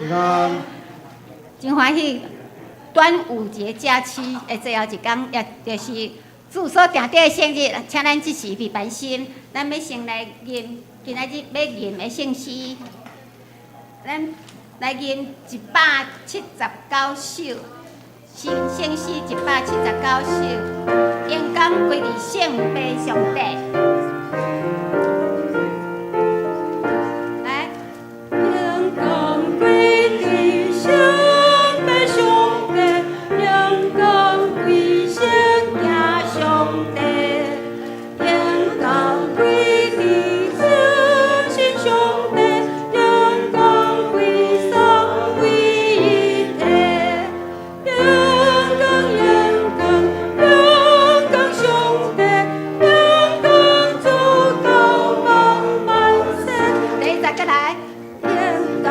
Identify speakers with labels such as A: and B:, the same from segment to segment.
A: 平安。
B: 真歡喜，端午節假期的最後一工，也就是主所定的聖日，請咱這時預備心，咱欲先來吟今仔日欲吟的聖詩，咱來吟179首，新聖詩179首，榮光歸佇聖父上帝。來，
C: 榮光歸佇聖父上帝，榮光歸聖子上帝，榮光歸佇聖神上帝，榮光歸三位一體，榮光榮光榮光上帝，榮光主到萬萬世。
B: 第一節閣來。
C: 榮光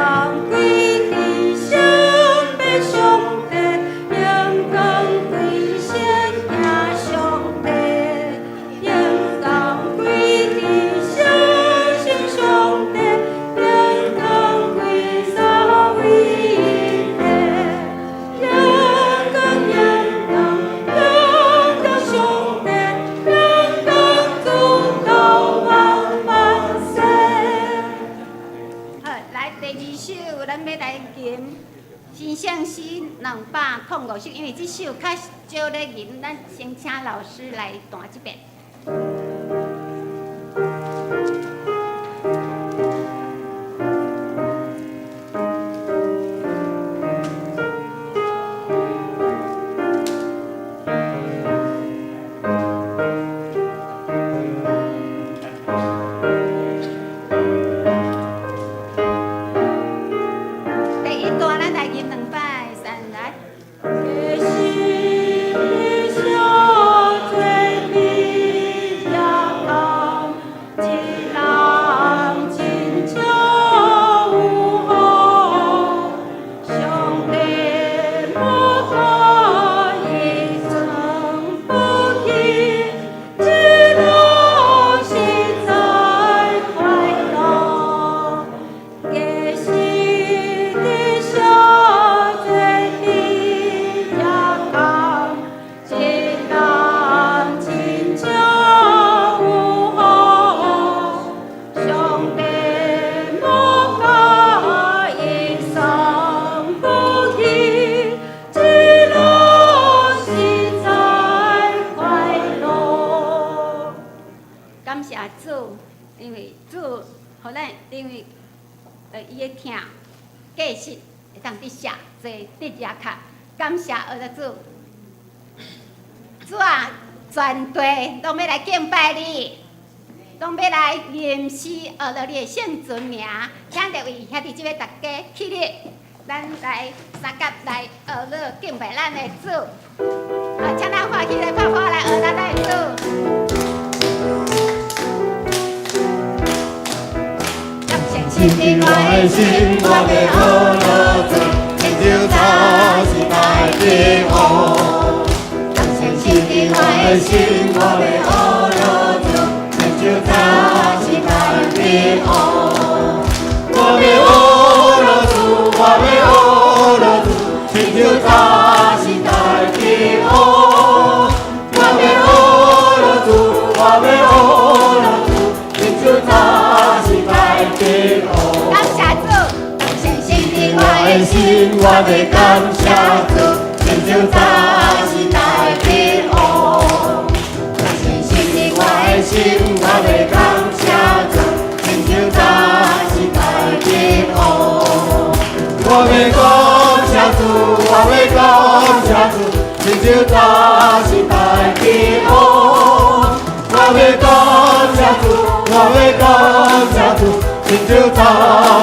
C: 歸佇聖父上帝，榮光歸聖子上帝，榮光歸佇聖神上帝，榮光歸三位一體，榮光榮光榮光上帝，榮光主到萬萬世。
B: 好，來第二首，咱欲來吟新聖詩205首，因為這首較少咧吟，咱先請老師來彈一遍。第一段，咱來吟兩擺，三來。
C: 這是寫做的夜空，一人親像有福，上帝無甲伊裝不起，這路實在快樂。這是的寫做的夜空，一人親像有福，上帝無甲伊送不去，這路實在快樂。
B: 感謝主，因為主予咱，因為伊的疼過失會當得赦，做得耶卡。感謝阿的主，主啊，全地攏欲來敬拜你，攏欲來吟詩阿的你的聖尊名。請各位兄弟姊妹大家起立，咱來相佮來學樂敬拜咱的主。啊，請咱歡喜來拍鼓來學咱的主。
A: 心伫我的心，我欲學樂主，親像早時代的王。心伫我的心，我欲學樂主，親像早時代的王。我欲學樂主，我欲學樂主，親像早時代的王。我欲學樂主，我欲學樂主，親像早時代的王。
B: 感謝主，相信伫
A: 我的心，我欲感謝主，親像早時代的王。相信伫我的心，我欲感謝主，親像早時代的王。我欲感謝主，我欲感謝主，親像早時代的王。我欲感謝主，我欲感謝主，親像早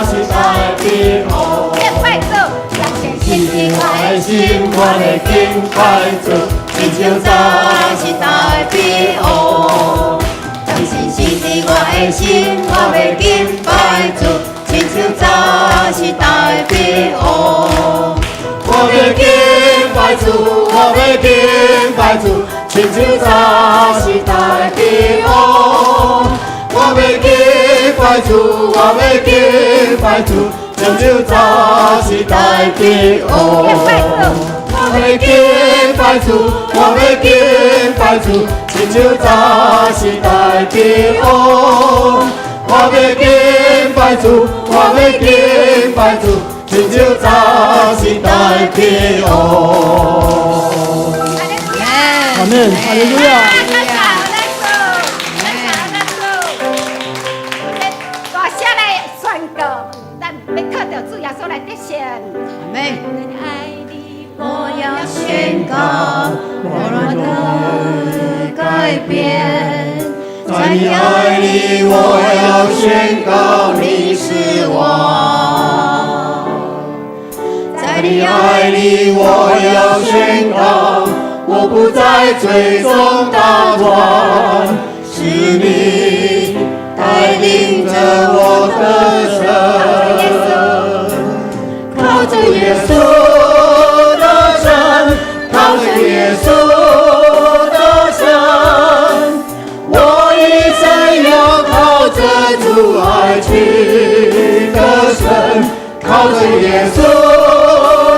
A: 時代的王。
B: 敬拜主，相信伫
A: 我
B: 我
A: 的心，
B: 的心，
A: 我欲敬拜主，親像早時代的王。相信伫我的心，我欲敬拜主，親像早時代的王。我欲敬拜主，我欲敬拜主，親像早時代的王。我欲敬拜主，我欲敬拜主，親親像早時代的王。我欲敬拜主，我欲敬拜主，親像早時代的王。我欲敬拜主，我欲敬拜主，親像早時代的王。
D: 阿門，哈利路亞。
B: 感謝咱主，感謝咱主。大聲來宣告，咱欲靠著主耶穌來得勝。
C: 阿門。
E: 我要宣告，我的改變，
A: 在你愛裡，我要宣告你是王。在你愛裡，我要宣告，我不在罪中打轉，是你帶領着我得勝。靠着耶穌得勝，靠着耶穌得勝，我一生要靠着主愛去得勝，靠着耶穌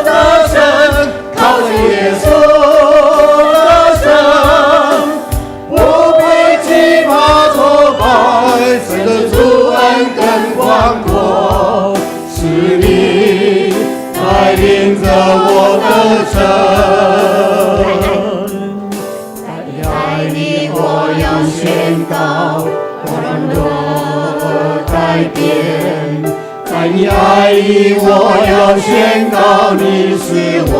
A: 得勝，靠着耶穌得勝，不必懼怕挫敗，神的主恩更廣闊，是你帶領着我得勝。在你愛裡，我要宣告，我的改變。在你愛裡，我要宣告你是王。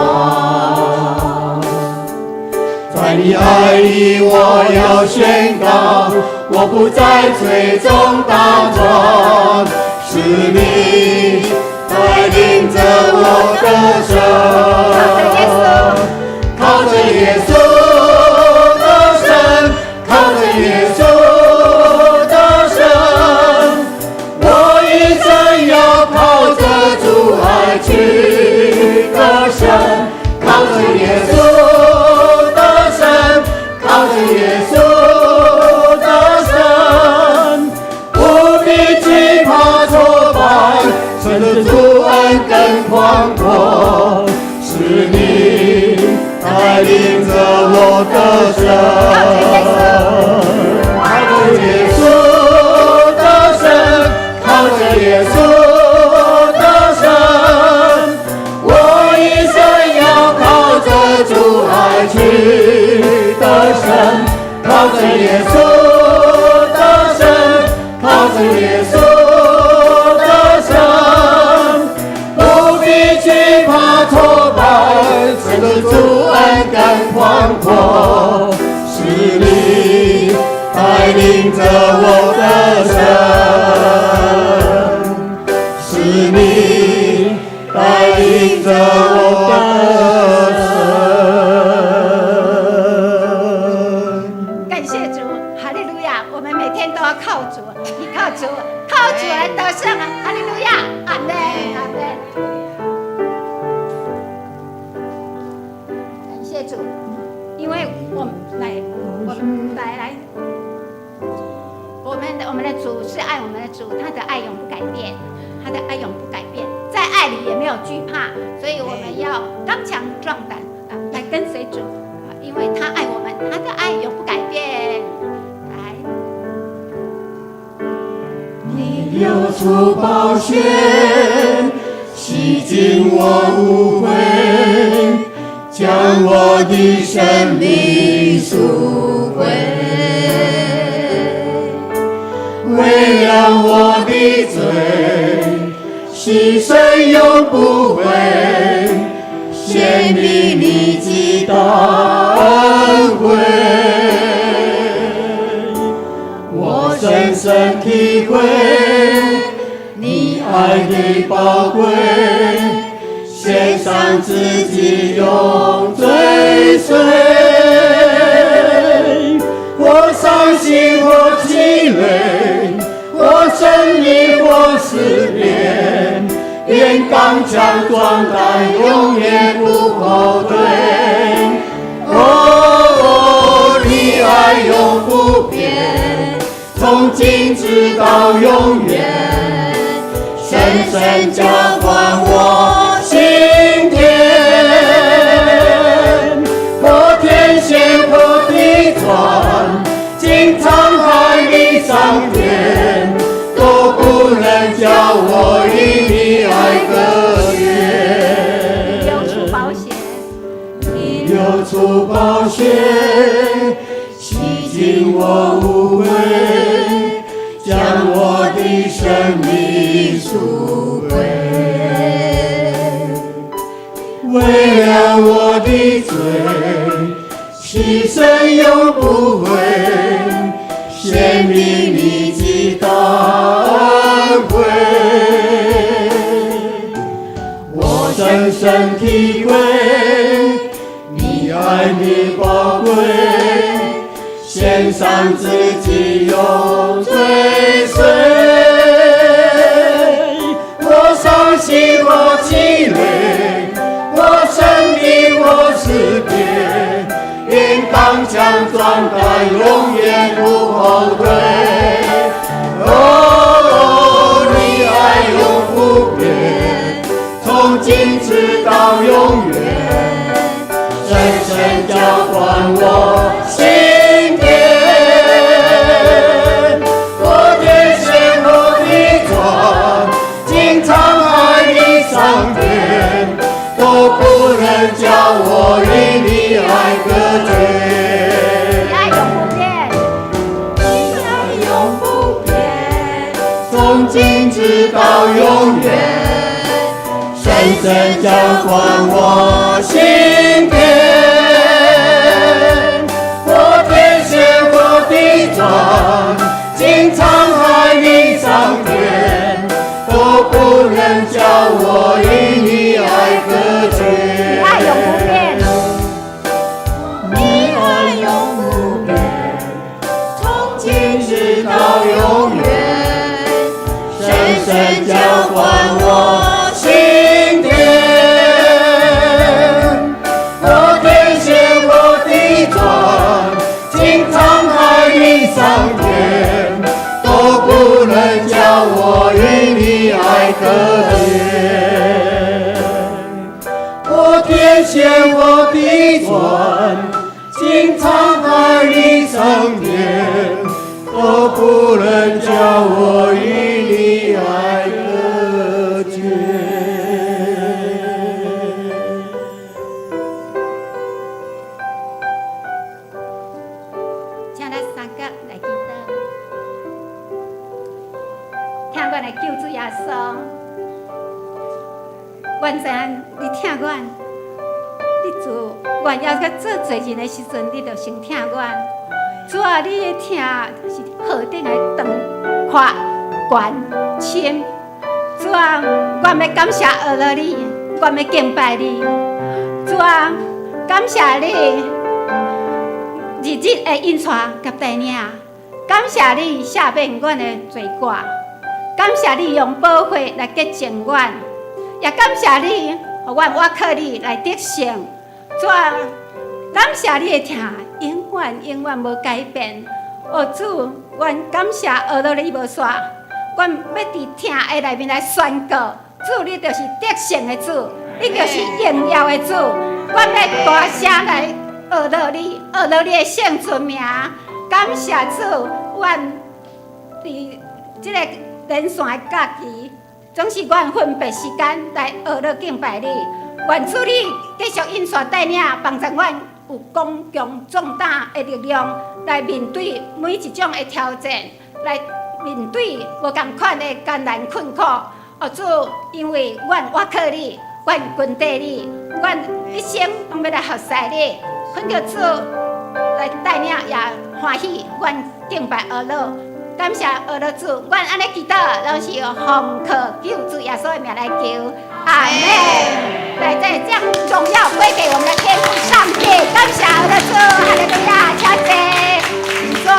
A: 在你愛裡，我要宣告，我不在罪中打轉，是你帶領着我得勝。靠着耶穌得勝，靠着耶穌得勝，我一生要靠着主愛去得勝，靠着耶穌得勝，靠着耶穌得勝，不必懼怕挫敗，神的主恩更寬闊，是你帶領着我得勝。靠着耶穌得勝，靠着耶穌得勝，我一生要靠着主愛去得勝，靠着耶穌得勝，靠着耶穌得勝，不必懼怕挫敗，神的主恩更寬闊，是你帶領着我得勝，是你帶領着我得勝。
B: 感謝主，哈利路亞！我們每天都要靠主，依靠主，靠主來得勝啊！哈利路亞，阿門，阿門。感謝主，因為我們來，我們來來，我們的主是愛我們的主，他的愛永不改變，他的愛永不改變，在愛裡也沒有懼怕，所以我們要剛強壯膽啊，來跟隨主啊，因為他愛我們，他的愛永不改變。來，
A: 你流出寶血，洗淨我污穢，將我的生命贖回。為了我的罪，犧牲永不悔，顯明你極大恩惠。我深深體會你愛的寶貴，獻上自己永追隨。或傷心或喜樂，或勝利或試煉，願剛強壯膽，永遠不後退。哦，你愛永不變，從今直到永遠，深深澆灌。寶血，洗淨我污穢，將我的生命贖回。為了我的罪，犧牲永不悔，顯明你極大恩惠。我深深體會，你愛的寶貴，獻上自己永追隨。我傷心我氣餒，我生離我死別，願剛強壯膽，永遠不後退。哦，你愛永不變，從今直到永遠，深深澆灌我心田。我天旋我地轉，經滄海的桑田，都不能叫我與你愛隔絕。
B: 你愛永不變，
C: 你愛永不變，
A: 從今直到永遠，深深澆灌我心田。我天旋我地轉，經滄海的桑田，都不能叫我與你愛隔絕。
B: 你愛永不變，
C: 你愛永不變，從今
A: 直到永遠，深深澆灌我心田。我天旋我地轉，經滄海的桑田，都不能叫我與你愛隔絕。我天旋我地轉，經滄海的桑田，都不能叫我與你愛隔絕。
B: 請咱三個來祈禱。疼阮的救主耶穌，阮知影你疼阮，你自阮猶閣做罪人的時陣，你就先疼阮。主啊，你的疼是何等的長闊懸深。主啊，阮欲感謝阿樂你，阮欲敬拜你。主啊，感謝你日日的引帶佮帶領，感謝你赦免阮的罪過，感謝你用寶血來潔淨阮，也感謝你予阮倚靠你來得勝。主啊，感謝你的疼，永遠永遠無改變。哦，主，阮感謝阿樂你無煞，阮欲佇疼的內面來宣告：主，你就是得勝的主，你就是榮耀的主。阮欲大聲來阿樂你，阿樂你的聖尊名。感謝主，阮佇這个連線的假期，總是阮分別時間來阿樂敬拜你。願主你繼續引帶帶領，幫助阮有剛強壯膽的力量，來面對每一種的挑戰，來面對無仝款的艱難困苦。哦，主，因為阮倚靠你，阮跟綴你，阮一生攏欲來服侍你。懇求主來帶領，也歡喜阮敬拜阿樂，感謝阿樂主，阮按呢祈禱，攏是奉靠救主耶穌的名來求，阿們。來，再將榮耀歸給我們的天父上帝，感謝阿樂主，哈利路亞，請坐，請坐。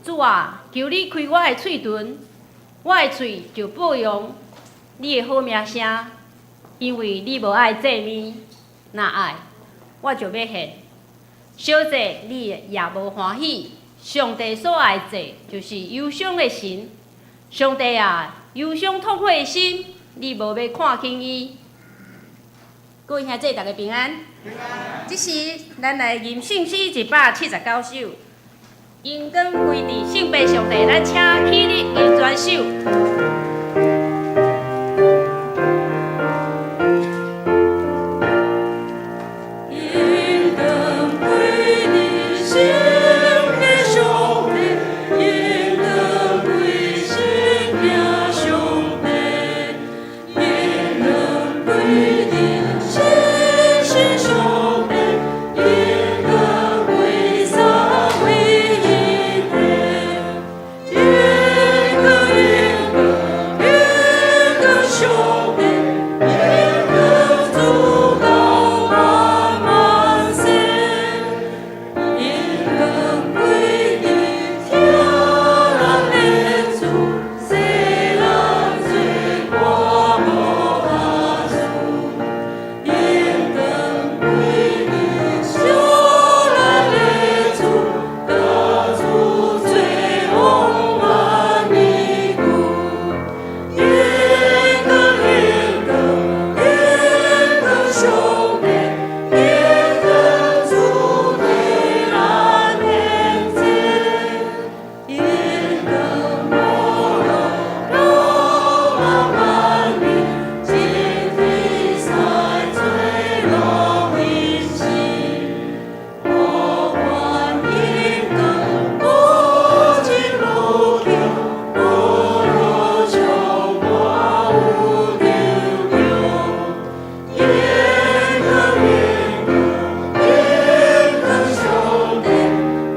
C: 主啊，求你開我的喙唇，我的喙就報揚你的好名聲。因為你無愛祭物，若愛，我就欲獻。燒祭你也無歡喜。上帝所愛的祭，就是憂傷的心。上帝啊，憂傷痛悔的心，你無欲看輕伊。各位兄弟，大家平安。平安。這時，咱來吟聖詩179首。榮光歸佇聖父上帝，咱請起立吟全首。
E: 榮光歸佇聖父上帝，榮光歸聖子上帝，榮光歸佇聖神上帝，榮光歸三位一體。榮光榮光榮光上帝，榮光主到萬萬世。榮光歸佇疼咱的主，世人罪我無下處。榮光歸佇救咱的主，救主罪往萬年久。榮光榮光榮光上帝，榮光主對咱獻祭。榮光無落到萬萬年，真天使墜落永生。無管榮光無盡無窮，無落充滿有力量。榮光榮光榮光上帝，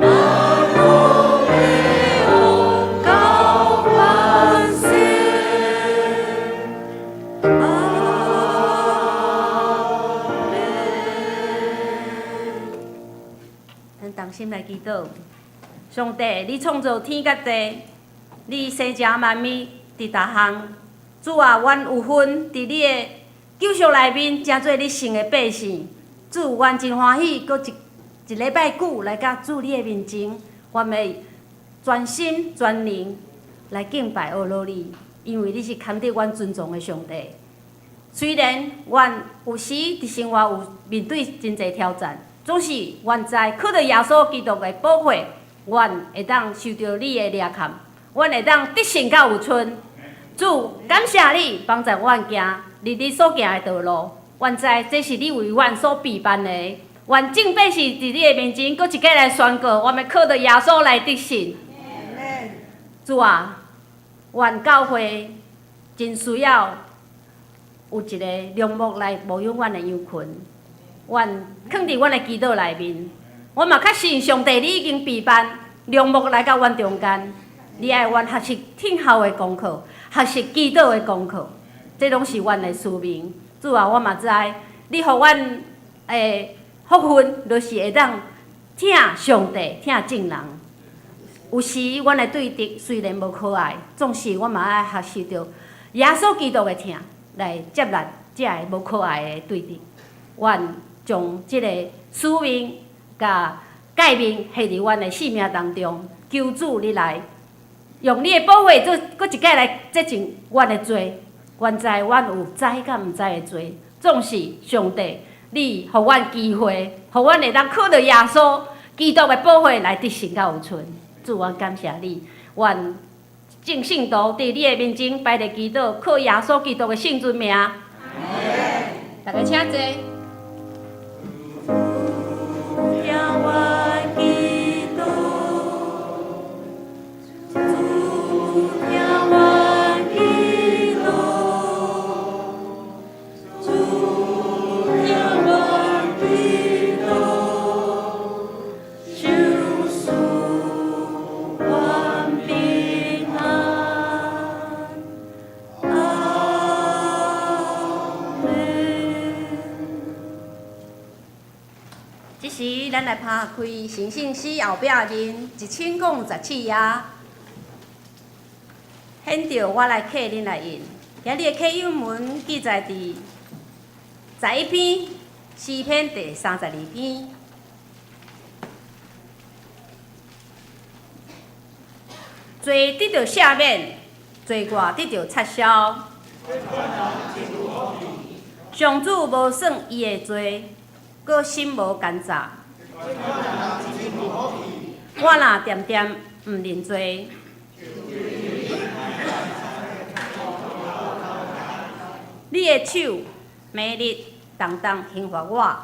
E: 萬王的王到萬世。阿們。
C: 咱同心來祈禱，上帝，你創造天佮地，你生成萬物佇逐項。主啊，阮有份佇你的救贖內面，成做你聖的百姓。主，阮真歡喜，閣一一禮拜久來到主你的面前，阮欲全心全靈來敬拜阿羅你，因為你是堪得阮尊崇的上帝。雖然阮有時佇生活有面對真濟挑戰，總是阮知靠著耶穌基督的寶血，阮會當受著你的掠砍，阮會當得勝甲有剩。主，感謝你幫助阮行日日所行的道路，阮知這是你為阮所備辦的。願眾百姓佇你的面前，閣一擺來宣告，阮欲靠著耶穌來得勝。主啊，阮教會真需要有一个良牧來牧養阮的羊群，阮囥佇阮的祈禱內面，我嘛確信上帝你已經備辦良牧來到阮中間，你愛阮學習聽候的功課，學習祈禱的功課，這攏是阮的使命。主啊，我嘛知你予阮的福分，就是會當疼上帝、疼眾人。有時阮的對敵雖然無可愛，總是阮嘛愛學習著耶穌基督的疼來接納這个無可愛的對敵。阮將這个使命佮誡命下佇阮的性命當中，求主你來用你的寶血做閣一擺來潔淨阮的罪。阮知阮有知佮毋知的罪，總是上帝，你予阮機會，予阮會當靠著耶穌基督的寶血來得勝佮有剩。主，阮感謝你，願眾聖徒佇你的面前擺咧祈禱，靠耶穌基督的聖尊名。大家請坐。
E: 聽阮祈禱，主聽阮祈禱，主聽阮祈禱，賞賜阮平安。阿們。
C: 時，咱來拍開成聖詩後壁面1017頁，顯著我來客恁來印。今日的課英文記載佇11篇詩篇第32篇。罪得著赦免，罪過得著擦消。上主無算伊的罪，閣心無奸詐。我若恬恬毋認罪，你的手暝日重重刑罰我。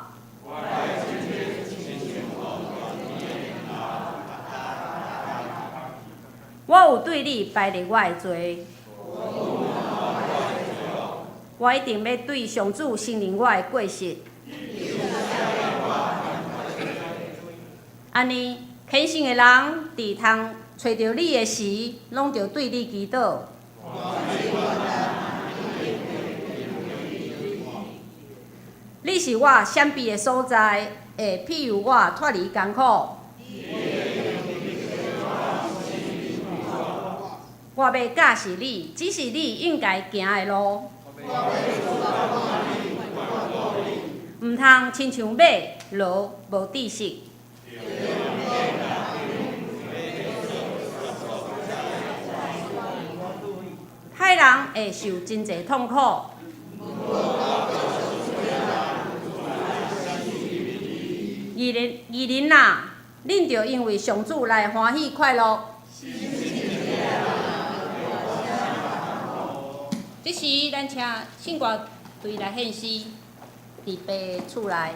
C: 我有對你排列我的罪，我一定欲對上主承認我的過失。按呢，虔誠的人佇通揣著你的時，攏著對你祈禱。你是我閃避的所在，會庇佑我脫離艱苦。我欲教示你，指示你應該行的路。毋通親像馬驢無知識。歹人會受真濟痛苦。義人義人啊，恁著因為上主來歡喜快樂。這時，咱請聖歌隊來獻詩，佇爸厝內。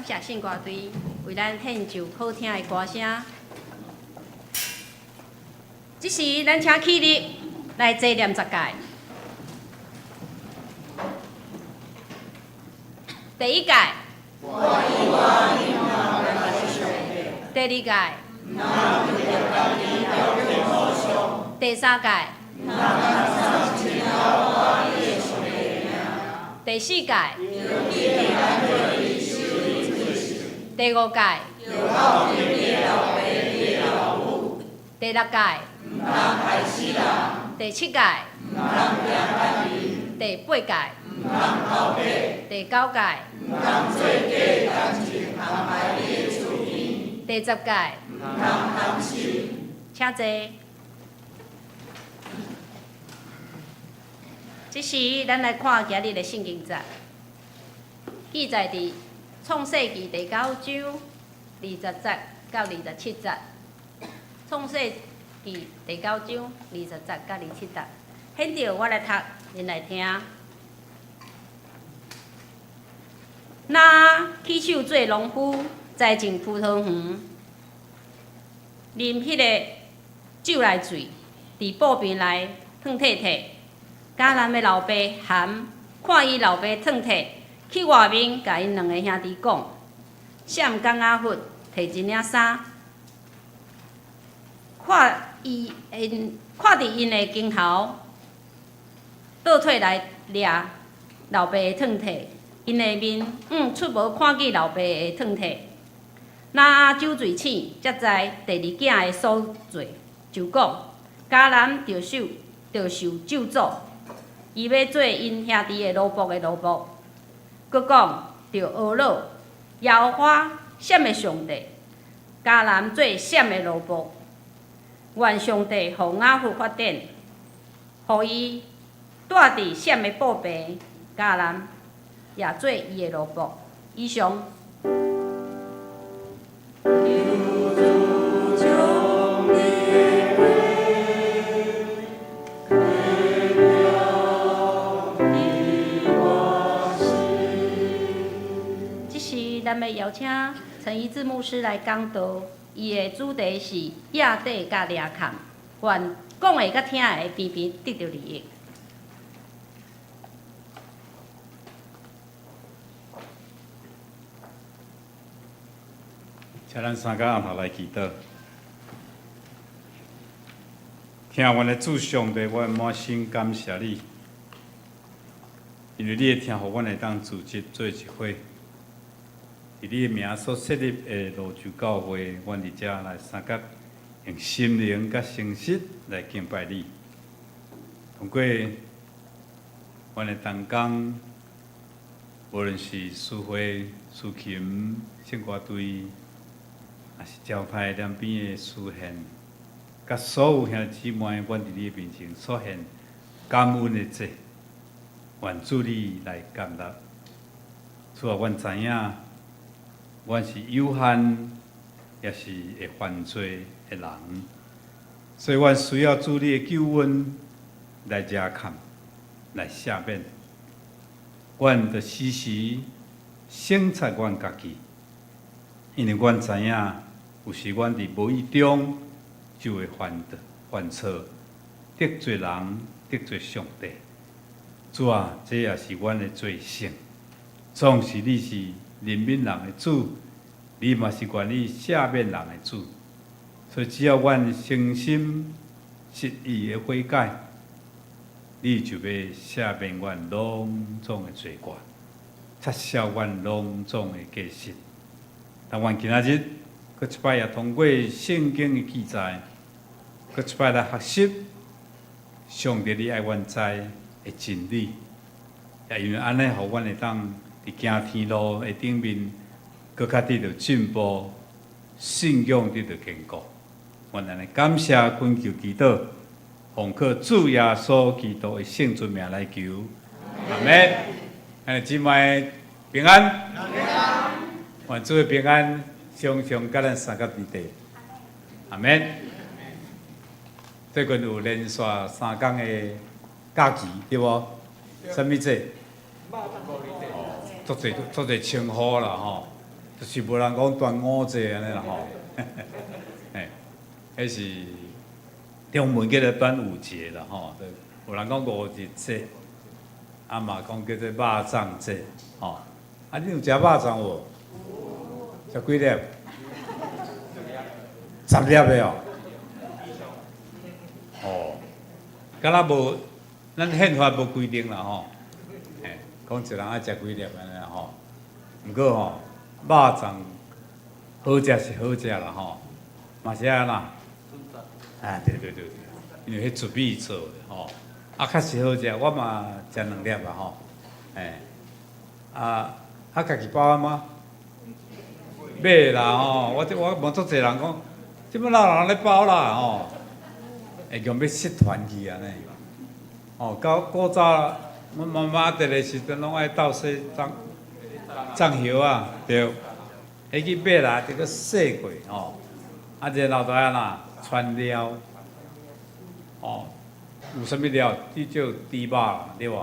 C: 感謝聖歌隊為咱獻奏好聽的歌聲。這時，咱請起立來齊念十誡。第一誡。第二誡。第三誡。第四誡。第五誡。第六誡。第七誡。第八誡。第九誡。第十誡。請坐。這時，咱來看今日的聖經節，記載佇創世記第九章20節到27節。創世記第九章20節到27節，現在我來讀，恁來聽。挪亞起手做農夫，栽種葡萄園，啉彼个酒來醉，佇布棚內褪褪褪。迦南的老爸含看伊老爸褪褪，去外面共𪜶兩个兄弟講：閃共雅弗提一領衫，看伊𪜶看佇𪜶的肩頭，倒退來掠老爸的褪褪，𪜶的面向出無看見老爸的褪褪。挪亞酒醉醒，才知第二囝的所做，就講迦南著受咒詛。伊欲做𪜶兄弟的奴僕的奴僕，閣講著呵咾耶和華閃的上帝，迦南做閃的奴僕。願上帝予雅弗發展，予伊住佇閃的布棚，迦南也做伊的奴僕。以上。這時，咱欲邀請陳一智牧師來講道，伊的主題是壓底佮掠崁，願講的佮聽的平平得著利益。
F: 請咱三个暗頭來祈禱。疼阮的主上帝，我滿心感謝你，因為你的疼，予阮會當組織做一伙。佇你的名所設立的蘆洲教會，阮佇遮來相佮，用心靈佮誠實來敬拜你。通過阮的同工，無論是司會、司琴、聖歌隊，抑是招牌兩邊的司獻，佮所有兄弟姊妹，阮佇你的面前所獻感恩的祭，願主你來接納。主啊，阮知影，阮是有限，也是會犯罪的人，所以阮需要主你的救恩來遮崁，來赦免。阮著時時省察阮家己，因為阮知影，有時阮佇無意中就會犯錯，得罪人，得罪上帝。主啊，這也是阮的罪性。總是你是憐憫人的主，你嘛是願意赦免人的主。所以只要阮誠心實意的悔改，你就欲赦免阮攏總的罪過，擦消阮攏總的過失。但阮今仔日閣一擺也通過聖經的記載，閣一擺來學習上帝你愛阮知的真理，也因為按呢，予阮會當佇行天路的頂面，閣較得著進步，信仰得著堅固。阮按呢感謝懇求祈禱，奉靠主耶穌基督的聖尊名來求，阿們。兄弟姊妹平安，願主的平安常常佮咱相佮佇底，阿們。最近有連續3工的假期，對無？啥物節？哦，足濟足濟稱呼啦吼。就是無人講端午節按呢啦吼。嘿，彼是中文叫做端午節啦吼，有人講五日節，啊嘛講叫做肉粽節，吼。啊，你有食肉粽無？食幾粒？10粒的哦。哦，敢若無，咱憲法無規定啦吼。嘿，講一人愛食幾粒按呢吼。毋過吼，肉粽好食是好食啦吼，嘛是按怎？啊，對對對對，因為彼糯米做的吼，啊，確實好食，我嘛食兩粒啊吼，嘿，啊，啊，家己包嗎？買啦吼，我這我問足濟人講，這擺哪有人咧包啦吼？會用欲失傳去按呢？哦，到古早，阮媽媽佇個時陣攏愛鬥洗粽粽葉仔，對，彼去買來，得閣洗過吼，啊，然後就按怎汆料，哦，有啥物料？至少豬肉啦，對無？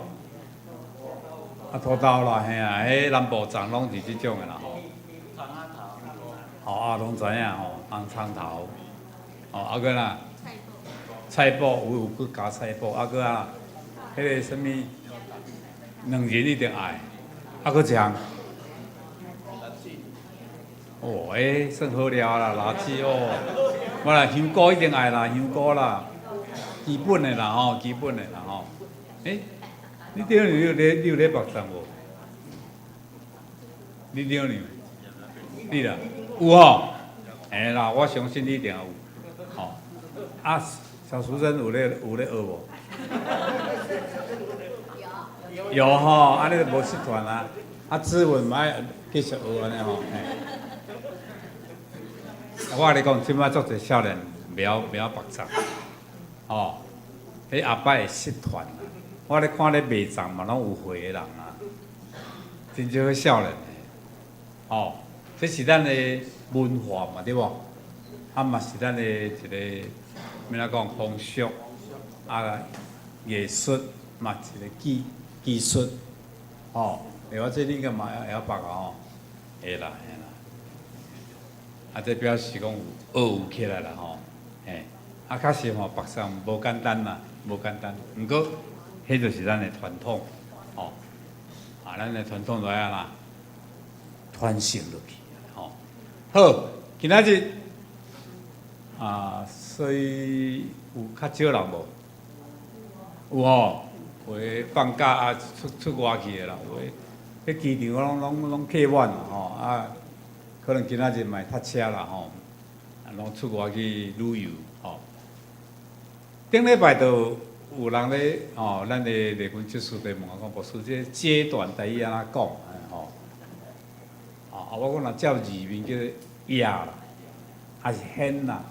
F: 啊，土豆啦，嘿啊，彼南部粽攏是這種的啦吼。吼啊，攏知影吼，紅蔥頭，哦，啊閣哪？菜脯有有閣加菜脯，啊閣啊，彼個啥物卵仁一定愛，啊閣一項。哦，欸，算好料啦，辣子哦，我啦香菇一定愛啦，香菇啦，基本的啦吼，基本的啦吼。欸，你頂你有咧你有咧縛粽無？你頂你，你啦，有吼？嘿啦，我相信你一定有，吼。啊，小淑珍有咧學無？有吼，按呢就無失傳啊。啊，指紋嘛愛繼續學按呢吼。我共你講，這擺足濟少年袂曉縛粽，吼，彼後擺會失傳啊。我咧看咧賣粽嘛，攏有歲的人啊，真少彼少年的，吼，這是咱的文化嘛，對無？啊嘛是咱的一個，欲按怎講風俗啊，藝術嘛一個技術，吼，會我這你應該嘛會曉縛啊吼，會啦會啦。啊，這表示講有學有起來啦吼，嘿，啊，確實吼，縛粽無簡單啦，無簡單。毋過，彼就是咱的傳統，吼，啊，咱的傳統就愛按怎傳承落去，吼。好，今仔日啊，所以有較少人無？有吼，有的放假啊出出外去的啦，有的彼機場攏客滿吼啊。可能今仔日嘛會塞車啦吼，啊，攏出外去旅遊吼。頂禮拜就有人咧吼，咱的麗君執事在問我講，牧師這個階段台語按怎講？吼，啊，我講若照字面叫做掖啦，還是掀啦，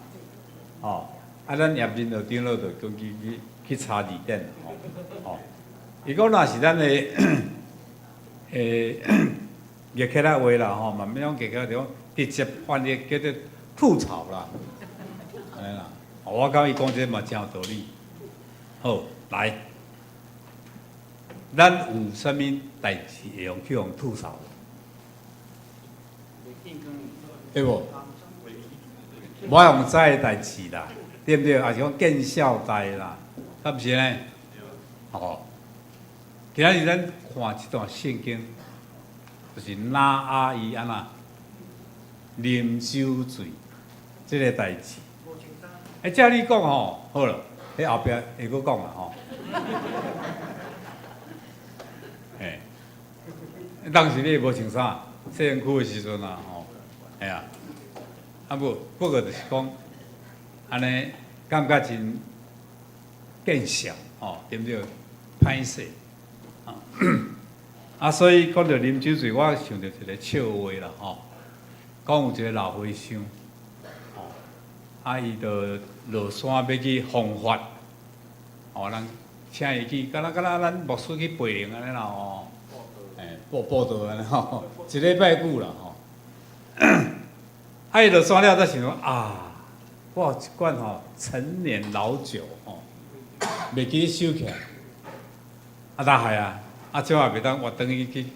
F: 吼，啊，咱葉仁長老就講去去去查字典吼，吼，伊講若是咱的譯起來話啦吼，嘛免講譯起來，就講直接翻譯叫做吐槽啦，按呢啦，我感覺伊講這嘛真有道理。好，來，咱有啥物代誌會用去予吐槽？對無？無愛予知的代誌啦，對毋對？抑是講見笑代啦，敢毋是呢？吼，今仔日咱看這段聖經，就是拿阿伊按怎啉酒醉這個代誌。欸，照你講吼，好了，彼後壁會閣講啦吼。嘿，當時你無穿衫，細身軀的時陣啊，吼，嘿啊，啊無，不過就是講，按呢感覺真見笑，吼，對毋對？歹勢，啊，啊，所以講著啉酒醉，我想著一個笑話啦，吼，講有一個老和尚，吼，啊，伊就落山欲去弘法，吼，人請伊去，敢若敢若咱牧師去培靈按呢啦，吼，欸，布布道按呢吼，一禮拜久啦，吼，啊，伊落山了，才想講啊，我有一罐吼陳年老酒吼，袂記得收起來，啊，哪害啊，啊，這下袂當活轉去去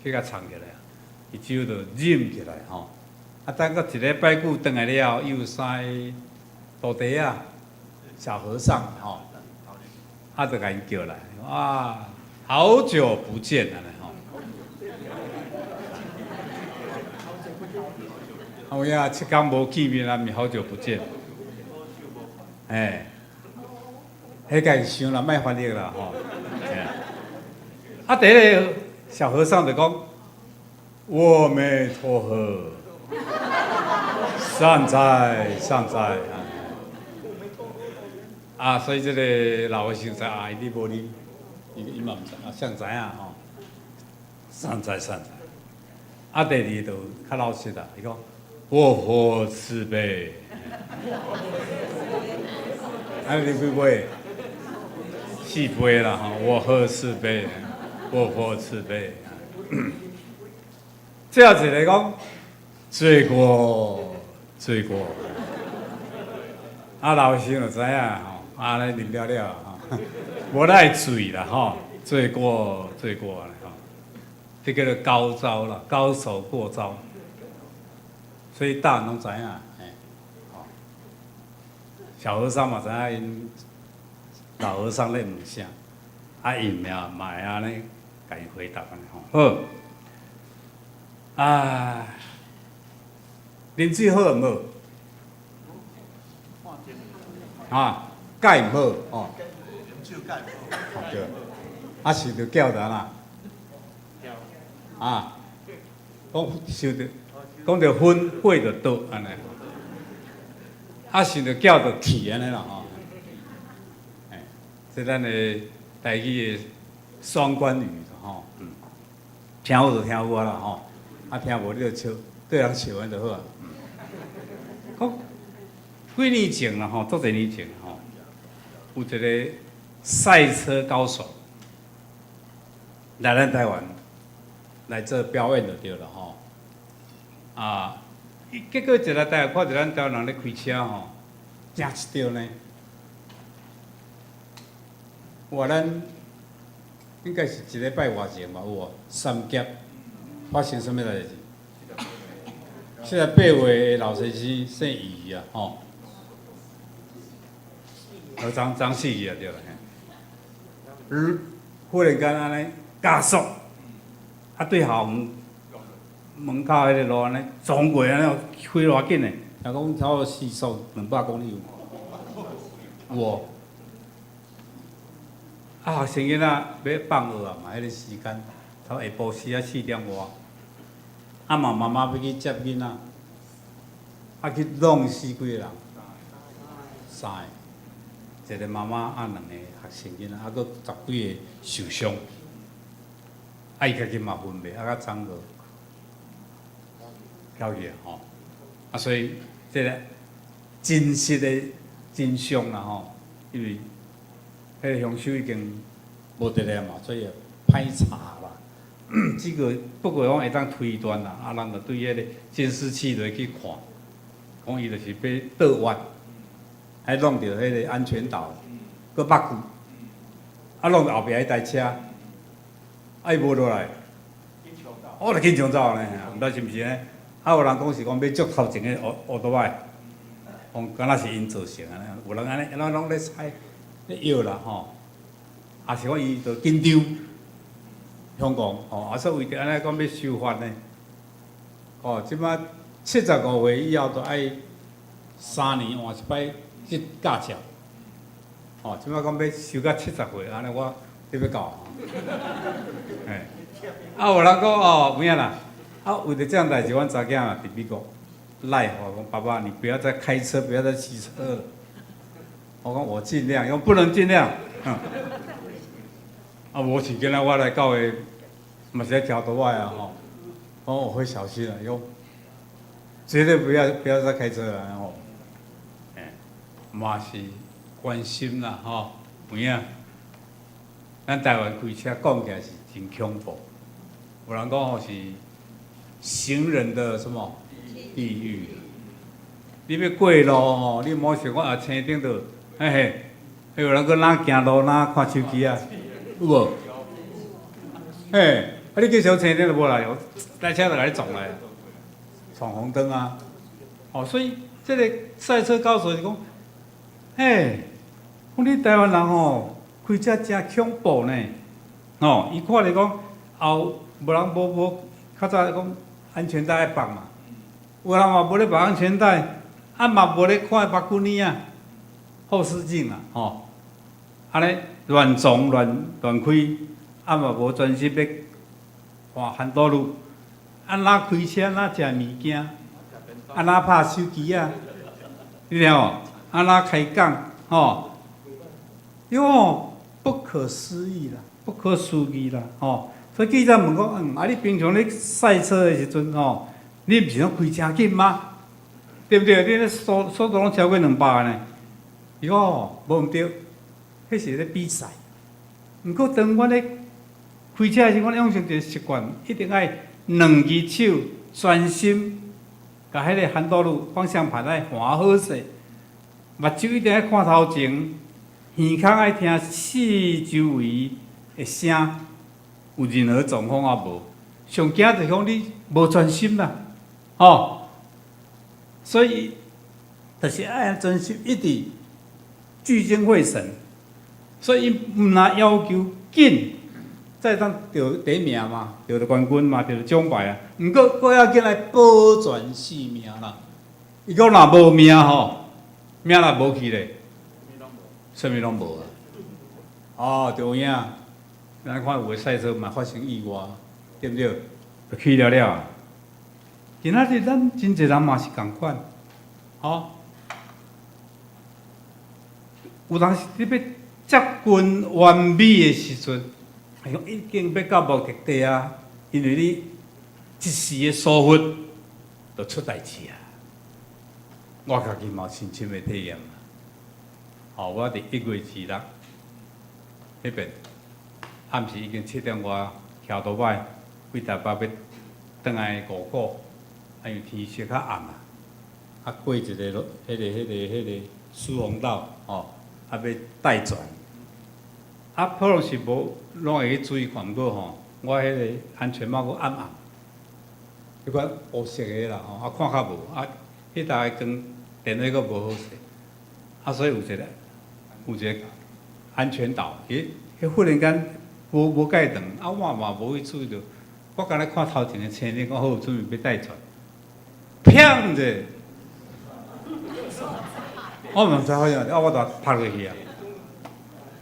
F: 去共藏起來啊，伊酒就飲起來吼。啊，等閣一禮拜久轉來了後，伊有三个徒弟仔，小和尚吼，啊，就共𪜶叫來，啊，好久不見啊吼。有影7工無見面啊，毋是好久不見。哎，彼家己想啦，莫翻譯啦吼。啊，第一个小和尚就講：阿彌陀佛，善哉善哉。啊，所以這个老和尚知啊，你無啉，伊伊嘛毋知啊，誰知影吼？善哉善哉。啊，第二個就較老實啦，伊講：我佛慈悲。啊，你幾杯？四杯啦吼！我喝四杯，我佛慈悲。最後一个講：罪過，罪過。啊，老和尚就知影吼，啊，按呢啉了了吼，無愛醉啦吼，罪過，罪過吼，這叫做高招啦，高手過招。所以大人攏知影，嘿，小和尚嘛知影𪜶老和尚咧問啥，啊，𪜶嘛會按呢共伊回答按呢吼。好，啊，啉水好毋好？啊，蓋毋好哦。對，啊是著叫著按怎？啊，講想著講著昏火就倒按呢，啊想著叫就去按呢啦吼。哎，這咱的台語的雙關語吼，嗯，聽有就聽有啊啦吼，啊聽無你就笑，對人笑按就好啊。講幾年前啦吼，足濟年前吼，有一个賽車高手來咱台灣來做表演就對了吼。啊，結果一來台灣看著咱台灣人咧開車吼，驚一著呢。哇，咱應該是一禮拜外前吧，有無？三峽發生啥物代誌？78歲的老先生姓余啊，吼，張張四去啊，對啦。忽然間按呢加速，啊對校園門口彼个路按呢撞過按呢，開偌緊的，聽講差不多時速200公里有，有無？啊，學生囡仔欲放學啊嘛，彼个時間，差不多下晡時啊4點外，啊嘛媽媽欲去接囡仔，啊去弄死幾個人？三個，一個媽媽啊兩个學生囡仔，啊閣十幾个受傷，啊伊家己嘛昏袂，啊閣送到徛去吼，啊所以這个真實的真相啦吼，因為彼个兇手已經無佇咧嘛，所以歹查啦。這個不過講會當推斷啦，啊，人就對彼个監視器落去看，講伊就是欲倒彎，還弄著彼个安全島，閣捌去，啊，弄著後壁彼台車，啊，伊無落來，我就緊張走呢，毋知是毋是呢？啊，有人講是講欲捉頭前个烏托邦，講敢若是𪜶造成的，有人按呢，咱攏咧猜，咧臆啦吼，啊是講伊就緊張，香港吼，啊所以為著按呢講欲修法呢，哦，這擺75歲以後都愛3年換一擺這駕照，哦，這擺講欲修到70歲，按呢我得欲到，嘿，啊有人講哦，有影啦，啊為著這項代誌，阮查囝嘛佇美國賴我講爸爸，你不要再開車，不要再騎車了。我講我盡量，伊講不能盡量。啊，無像今仔我來教會，嘛是愛騎歐多擺啊吼。我講我會小心啊，伊講絕對不要再開車了吼。欸，嘛是關心啦吼，有影。咱台灣開車講起來是真恐怖，有人講吼是行人的什麼地獄。你欲過路吼，你莫想講啊青燈就嘿嘿，彼有人閣哪行路哪看手機啊，有無？嘿，彼啊，你叫小青燈就無來，來車就共你撞來，闖紅燈啊！哦，所以這个賽車高手就講，嘿，講你台灣人吼，開車誠恐怖呢。哦，伊看咧講後無人無無，較早講安全帶愛綁嘛，有人嘛無咧綁安全帶，啊嘛無咧看目鏡呢啊，後視鏡啊，吼，按呢亂撞亂亂開，啊嘛無專心欲看番多路，按怎開車，按怎食物件，按怎拍手機啊，你聽無？按怎開講，吼，喲，不可思議啦，不可思議啦，吼！所以記者問講，啊，你平常咧賽車的時陣，吼，你毋是攏開誠緊嗎？對毋對？你咧速速度攏超過200呢？伊講吼，無毋對，彼是咧比賽。毋過當阮咧開車的時，阮養成一個習慣，一定愛兩支手專心，共彼个 handle 方向盤愛盤好勢，目睭一定愛看頭前，耳孔愛聽四周圍的聲，有任何狀況抑無？上驚就是講你無專心啦，吼！所以就是愛專心，一直聚精會神。所以伊毋若要求緊，才會當著第一名嘛，著著冠軍嘛，著著獎牌啊。毋過閣要緊來保全性命啦。伊講若無命吼，命若無去咧，啥物攏無啊。哦，就有影。咱看有的賽車嘛發生意外，對毋對？就去了了。今仔日咱真濟人嘛是仝款，吼。有當時你欲接近完美的時陣，哎喲，已經欲到目的地啊！因為你一時的疏忽，就出代誌啊！我家己嘛有親身的體驗。吼，我佇1月26彼邊，暗時已經7點外，騎歐多擺，對台北欲轉來五股，啊，因為天色較暗啊，啊過一个路，彼个疏洪道，吼，啊欲帶轉，啊普通時無攏會去注意看，毋過吼，我彼个安全帽閣暗暗，彼款烏色的啦吼，啊看較無，啊彼搭的光電話閣無好勢，啊所以有一个安全島，彼忽然間無無蓋斷，啊我嘛無去注意著，我敢若看頭前的青燈講好準備欲帶轉，砰者，我嘛毋知發生啊，我就拍落去啊，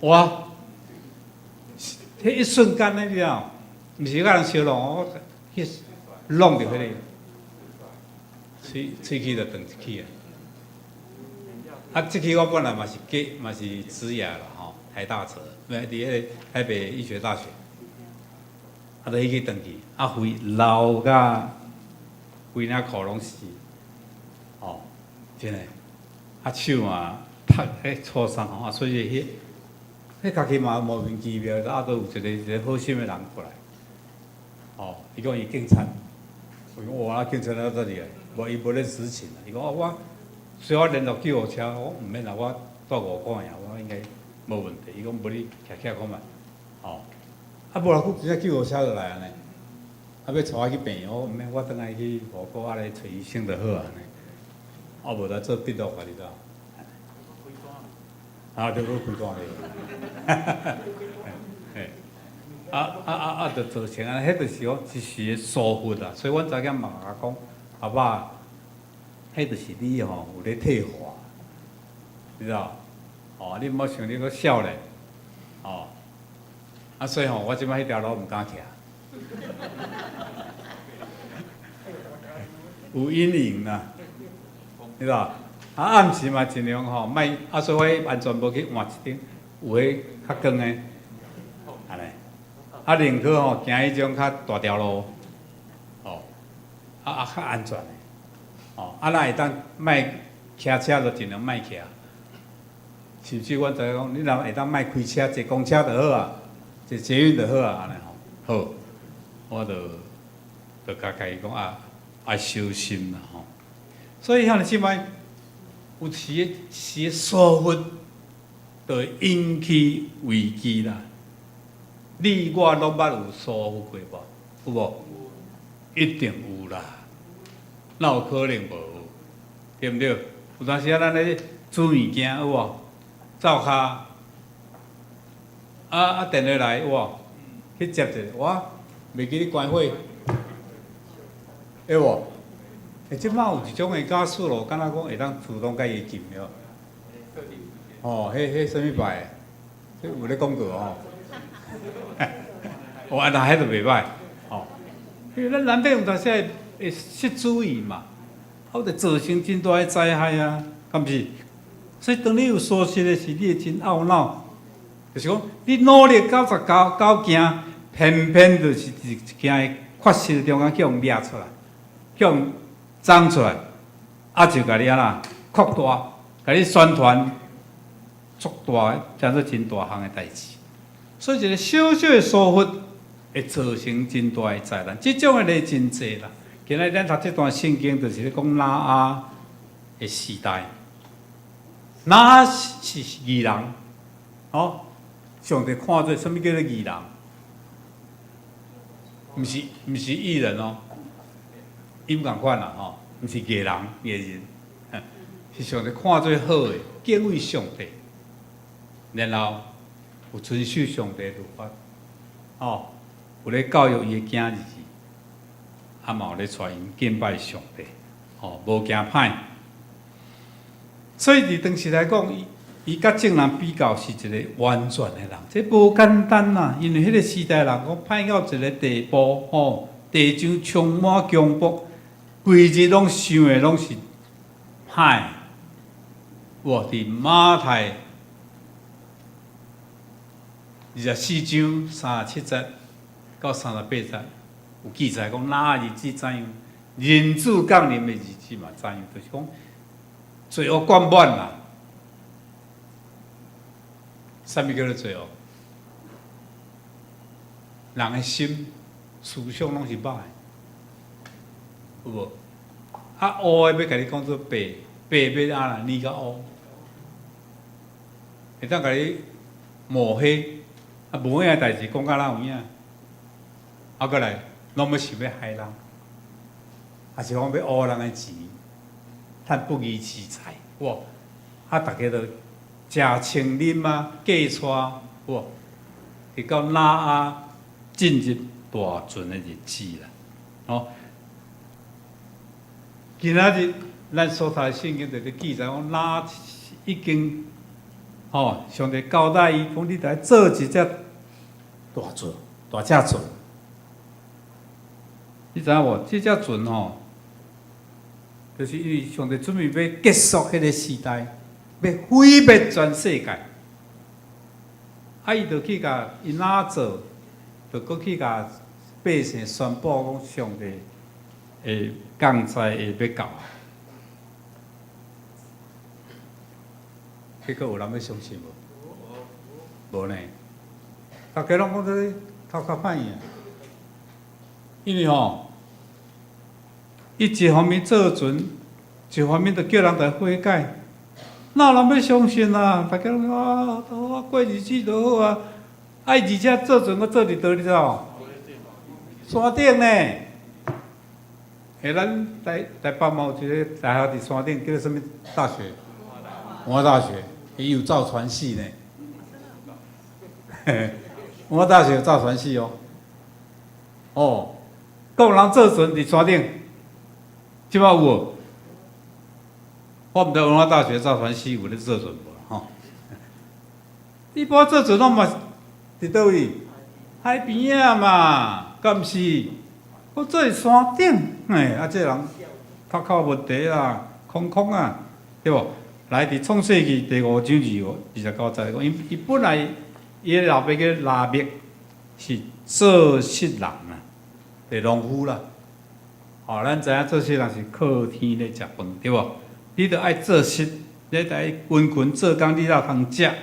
F: 哇！彼一瞬間呢，你知影？毋是共人相弄，我去弄著彼个，喙喙齒就斷一去啊！啊，這支我本來嘛是假，嘛是植牙啦吼，台大車，佇彼个台北醫學大學，啊，就彼支斷去，啊，肺流甲規領褲攏是，哦，真的，啊手嘛拍彼挫傷吼，啊，所以彼。彼家己嘛莫名其妙，啊，閣有一个一个好心的人過來，哦，伊講伊警察，我講哇，警察哪遮厲害？無伊無咧執勤啊。伊講哦，我需要聯絡救護車，我毋免啦，我蹛五股爾，我應該無問題。伊講無你徛起來看覓，哦，啊無偌久，真正救護車就來啊呢，啊欲帶我去病院，我毋免，我轉來去五股啊咧揣醫生就好啊呢。啊無來做筆錄啊，你知影？啊，對，閣開單咧。嘿，啊啊啊啊！就造成按呢，彼就是講一時的疏忽啊。所以阮查囝嘛共我講，阿爸，彼就是你吼有咧退化，你知無？哦，你毋好想你閣少年，哦。啊，所以吼，我這擺彼條路毋敢騎。有陰影啦，你知無？啊，暗時嘛盡量吼，莫啊，所以我安全帽去換一頂有彼較光的，按呢。啊，寧可吼行彼種較大條路，哦，啊啊較安全的，哦，啊若會當莫騎車就盡量莫騎。甚至阮知影講，你若會當莫開車，坐公車就好啊，坐捷運就好啊，按呢吼。好，我就就共家己講啊，愛小心啦吼。所以遐爾這擺有時時疏忽，就會引起危機啦。你我攏捌有疏忽過無？有無？一定有啦，哪有可能無？對毋對？有當時啊，咱咧煮物件有無？灶跤，啊啊電話來有無？去接一下，我袂記得關火，會無？欸，這擺有一種的加速咯，敢若講會當自動共伊撳了。哦，彼彼啥物牌？這有咧廣告吼。哦，啊，若彼就袂䆀。吼，因為咱難免有當時會會失注意嘛，啊，就造成真大的災害啊，敢毋是？所以當你有疏失的時，你會真懊惱，就是講你努力九十九件，偏偏就是一件的缺失中間去予掠出來，去予長出來，啊就共你按怎擴大，共你宣傳足大，成做真大項的代誌。所以一個小小的疏忽，會造成真大的災難。這種的例真濟啦。今仔咱讀這段聖經，就是咧講挪亞的時代。挪亞是義人，哦，上帝看做啥物叫做義人？毋是義人哦，伊毋仝款啦吼，毋是藝人藝人，是上帝看做好的，敬畏上帝，然後有遵守上帝律法，哦，有咧教育伊的囝兒，啊嘛有咧帶𪜶敬拜上帝，哦，無行歹。所以佇當時來講，伊伊佮眾人比較是一個完全的人，這無簡單啦。因為彼個時代人講歹到一個地步，吼，地上充滿強暴，規日攏想的攏是歹。哇！佇馬太24章37節到38節有記載講，挪亞日子怎樣，人子降臨的日子嘛怎樣，就是講罪惡灌滿啦。啥物叫做罪惡？人的心思想攏是歹的，有無？啊，烏的欲共你講做白，白欲按怎染較烏，會當共你抹黑，啊，無影的代誌講甲哪有影？啊，閣來，攏欲想欲害人，抑是講欲挖人的錢，趁不義之財，哇！啊，逐家都食穿啉啊，嫁娶，哇！直到挪亞進入大船的日子啦，哦。今仔日咱所讀的聖經就咧記載講，挪亞已經，吼，上帝交代伊講，你著愛做一隻大船，大隻船。你知影無？這隻船吼，就是因為上帝準備欲結束彼個時代，欲毀滅全世界。啊，伊就去共伊哪做，就閣去共百姓宣布講，上帝會降災會欲到啊。結果有人欲相信無？無呢。逐家攏講這頭殼歹去啊！因為吼，伊一方面做船，一方面就叫人來悔改，哪有人欲相信啊？逐家攏講啊，我過日子就好啊。啊，而且做船閣做佇佗，你知無？山頂呢？欸，咱台台北嘛有一個大學佇山頂，叫做啥物大學？文化大學，伊有造船系呢。文化大學有造船系哦。哦，閣有人做船佇山頂，這擺有無？我毋知文化大學造船系有咧做船無吼？一般做船攏嘛佇佗位？海邊仔嘛，敢毋是？閣做佇山頂，嘿，啊，這人頭殼有問題啦，空空啊，對無？來，佇創世記第五章29節講，伊伊本來伊的老爸叫拉麥，是做穡人啊，是農夫啦。吼，咱知影做穡人是靠天咧食飯，對無？你著愛做穡，你著愛勤勤做工，你才有通食。啊，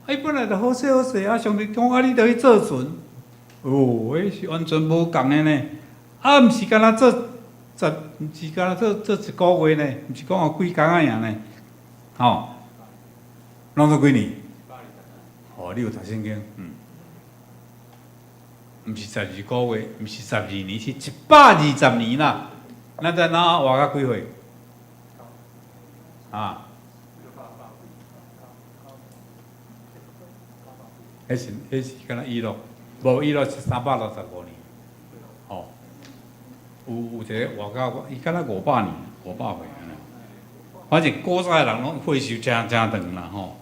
F: 伊本來就好勢好勢，啊，上帝講啊，你著去做船。哦，彼是完全無仝的呢。啊，毋是干焦做十，毋是干焦做做一個月呢，毋是講哦幾工仔爾呢。吼，攏做幾年？哦，你有讀聖經？嗯。毋是12個月，毋是12年，是120年啦。咱知挪亞活到幾歲？啊？彼是敢若以諾，無以諾是365年。哦，有一个活到伊敢若500年，500歲按呢。反正古早的人攏歲壽誠誠長啦吼。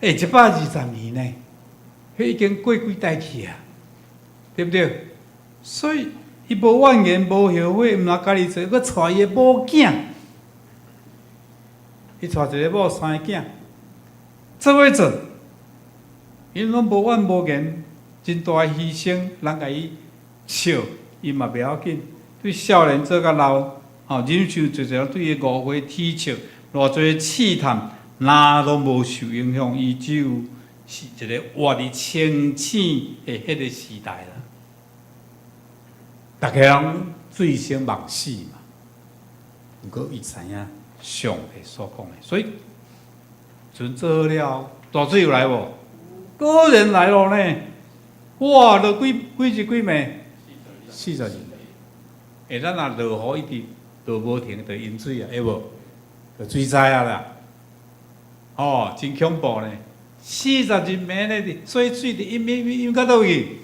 F: 欸，120年呢，彼已經過幾代去啊，對毋對？所以伊無怨言，無後悔，毋若家己做，閣帶伊的某囝，伊帶一個某三個囝，做伙做，𪜶攏無怨無言，真大的犧牲，人共伊笑，伊嘛袂要緊。對少年做甲老，吼忍受濟濟人對伊誤會恥笑，偌濟試探，若攏無受影響，伊只有是一個活佇清醒的彼個時代啦。逐家攏醉生夢死嘛，毋過伊知影上帝所講的，所以船做好了，大水有來無？果然來咯呢！哇，落幾幾日幾暝？42暝。欸，咱若落雨一直落無停，就淹水啊，會無？就水災啊啦！哦，真恐怖呢！42暝咧，所以水佇淹淹淹淹到佗去？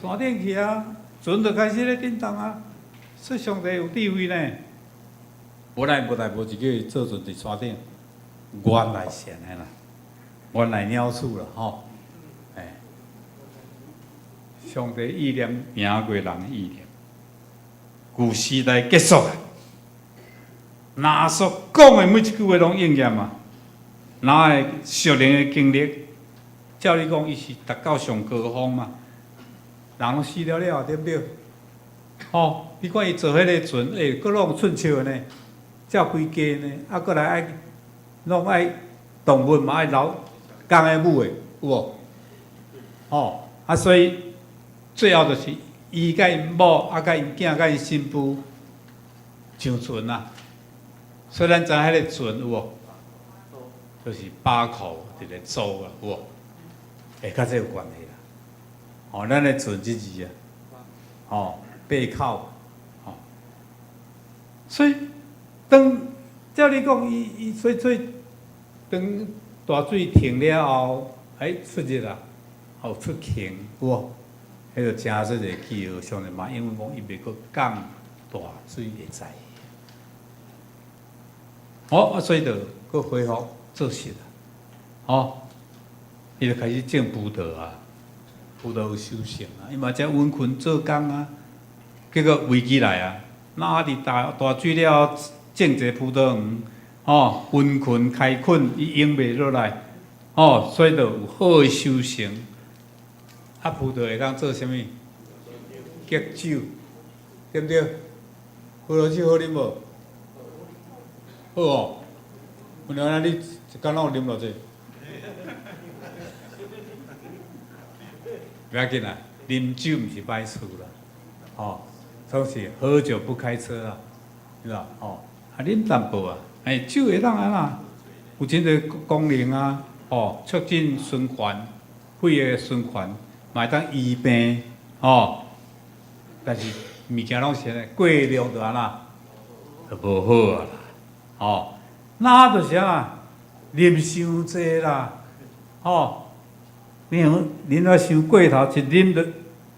F: 山頂去啊！船就開始咧振動啊！所以上帝有智慧呢。本來無代無誌叫伊做船佇山頂，原來是按呢啦，原來鳥鼠啦吼。欸，上帝意念贏過人的意念。舊時代結束啊！挪亞所講的每一句話攏應驗啊！挪亞的屬靈的經歷，照理講，伊是達到上高峰嘛。人攏死了了，對毋對？吼，你看伊坐彼个船，欸，閣攏順笑呢，照規家呢，啊，閣來愛，攏愛動物嘛愛留公的母的，有無？吼，啊，所以最後就是伊佮𪜶某，啊，佮𪜶囝，佮𪜶新婦上船啊。所以咱知影彼个船有無？就是八口一个舟啊，有無？欸，佮這有關係啦。吼，咱的船這字啊，吼，八口，吼。所以當照理講，伊伊所以所以當大水停了後，欸，出日啊，吼出行有無？彼個誠做一個記號，上帝嘛因為講伊袂閣降大水的災。好，啊，所以就閣恢復做實啊，吼，伊就開始種葡萄啊，葡萄有收成啊，伊嘛遮穩勤做工啊，結果危機來啊，挪亞佇大大水了後種一個葡萄園，吼，殷勤開墾，伊閒袂落來，吼，所以就有好的收成。啊，葡萄會當做啥物？結酒，對毋對？葡萄酒好啉無？好哦。原來你一工攏有啉偌濟？不要緊啦，啉酒毋是歹事啦，吼，總是喝酒不開車啊，是吧？吼，啊，啉淡薄啊，欸，酒會當按怎？有真濟功能啊，吼，促進循環，血液循環，嘛會當醫病，吼。但是物件攏是按呢，過量就按怎？就無好啊啦，吼。那就是按怎？啉傷濟啦，吼。你想啉了傷過頭，一啉就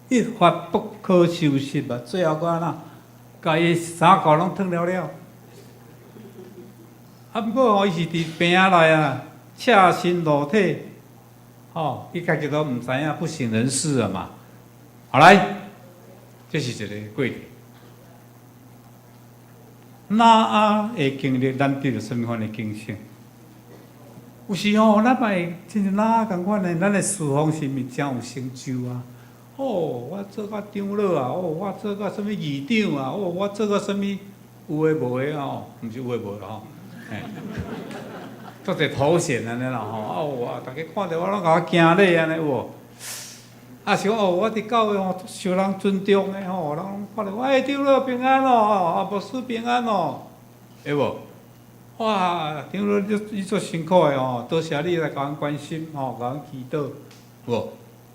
F: 一發不可收拾啊！最後閣按怎？共伊衫褲攏脫了了。啊，毋過吼，伊是佇病仔內啊，赤身露體，吼，伊家己都毋知影，不省人事啊嘛。好來，這是一個過程。挪亞的經歷，咱得著啥物款的警醒？有時吼，咱嘛會親像挪亞仝款的，咱的侍奉是毋是誠有成就啊？哦，我做甲長老啊，哦，我做甲啥物議長啊，哦，我做甲啥物有的無的吼，毋是有的無的吼，嘿，足濟頭銜按呢啦吼，哦，哇，逐家看著我攏共我敬禮按呢有無？啊是講哦，我佇教會吼，足受人尊重的吼，人攏看著我，欸，長老平安哦，啊，牧師平安哦，會無？哇，長老你你足辛苦的吼，多謝你來共阮關心吼，共阮祈禱，有無？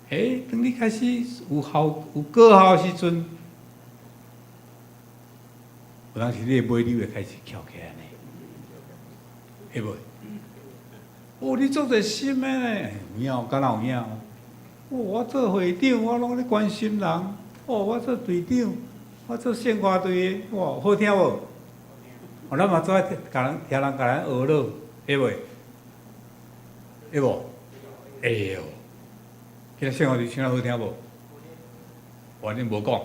F: 欸，當你開始有效有果效的時陣，有當時你的尾溜會開始翹起來呢，會無？哦，你足熱心的呢，有影，敢若有影？哦，我做會長，我攏咧關心人。哦，我做隊長，我做聖歌隊的，哇，好聽無？哦，咱嘛做愛共人聽人共咱學咯，會袂？會無？會哦。今仔聖歌隊唱得好聽無？我恁無講，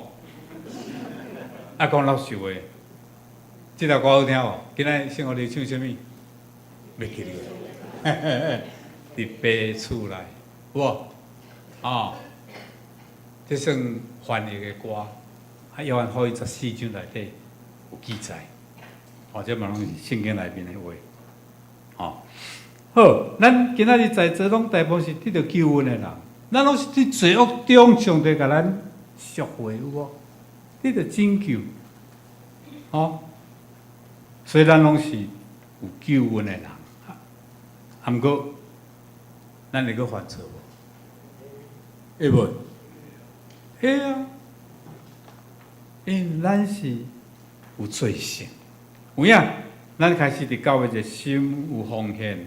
F: 啊講老實話，這條歌好聽無？今仔聖歌隊唱啥物？袂記得。佇爸厝內，有無？哦，這算翻譯的歌，啊，約翰福音14章內底有記載，哦，這嘛攏是聖經內面的話，哦，好，咱今仔日在座攏大部分是得著救恩的人，咱攏是佇罪惡中上帝共咱贖回有無？得著拯救，哦，所以咱攏是有救恩的人，啊，毋過咱會閣犯錯無？會無？會啊，因為咱是有罪性，有影？咱開始佇教會熱心有奉獻，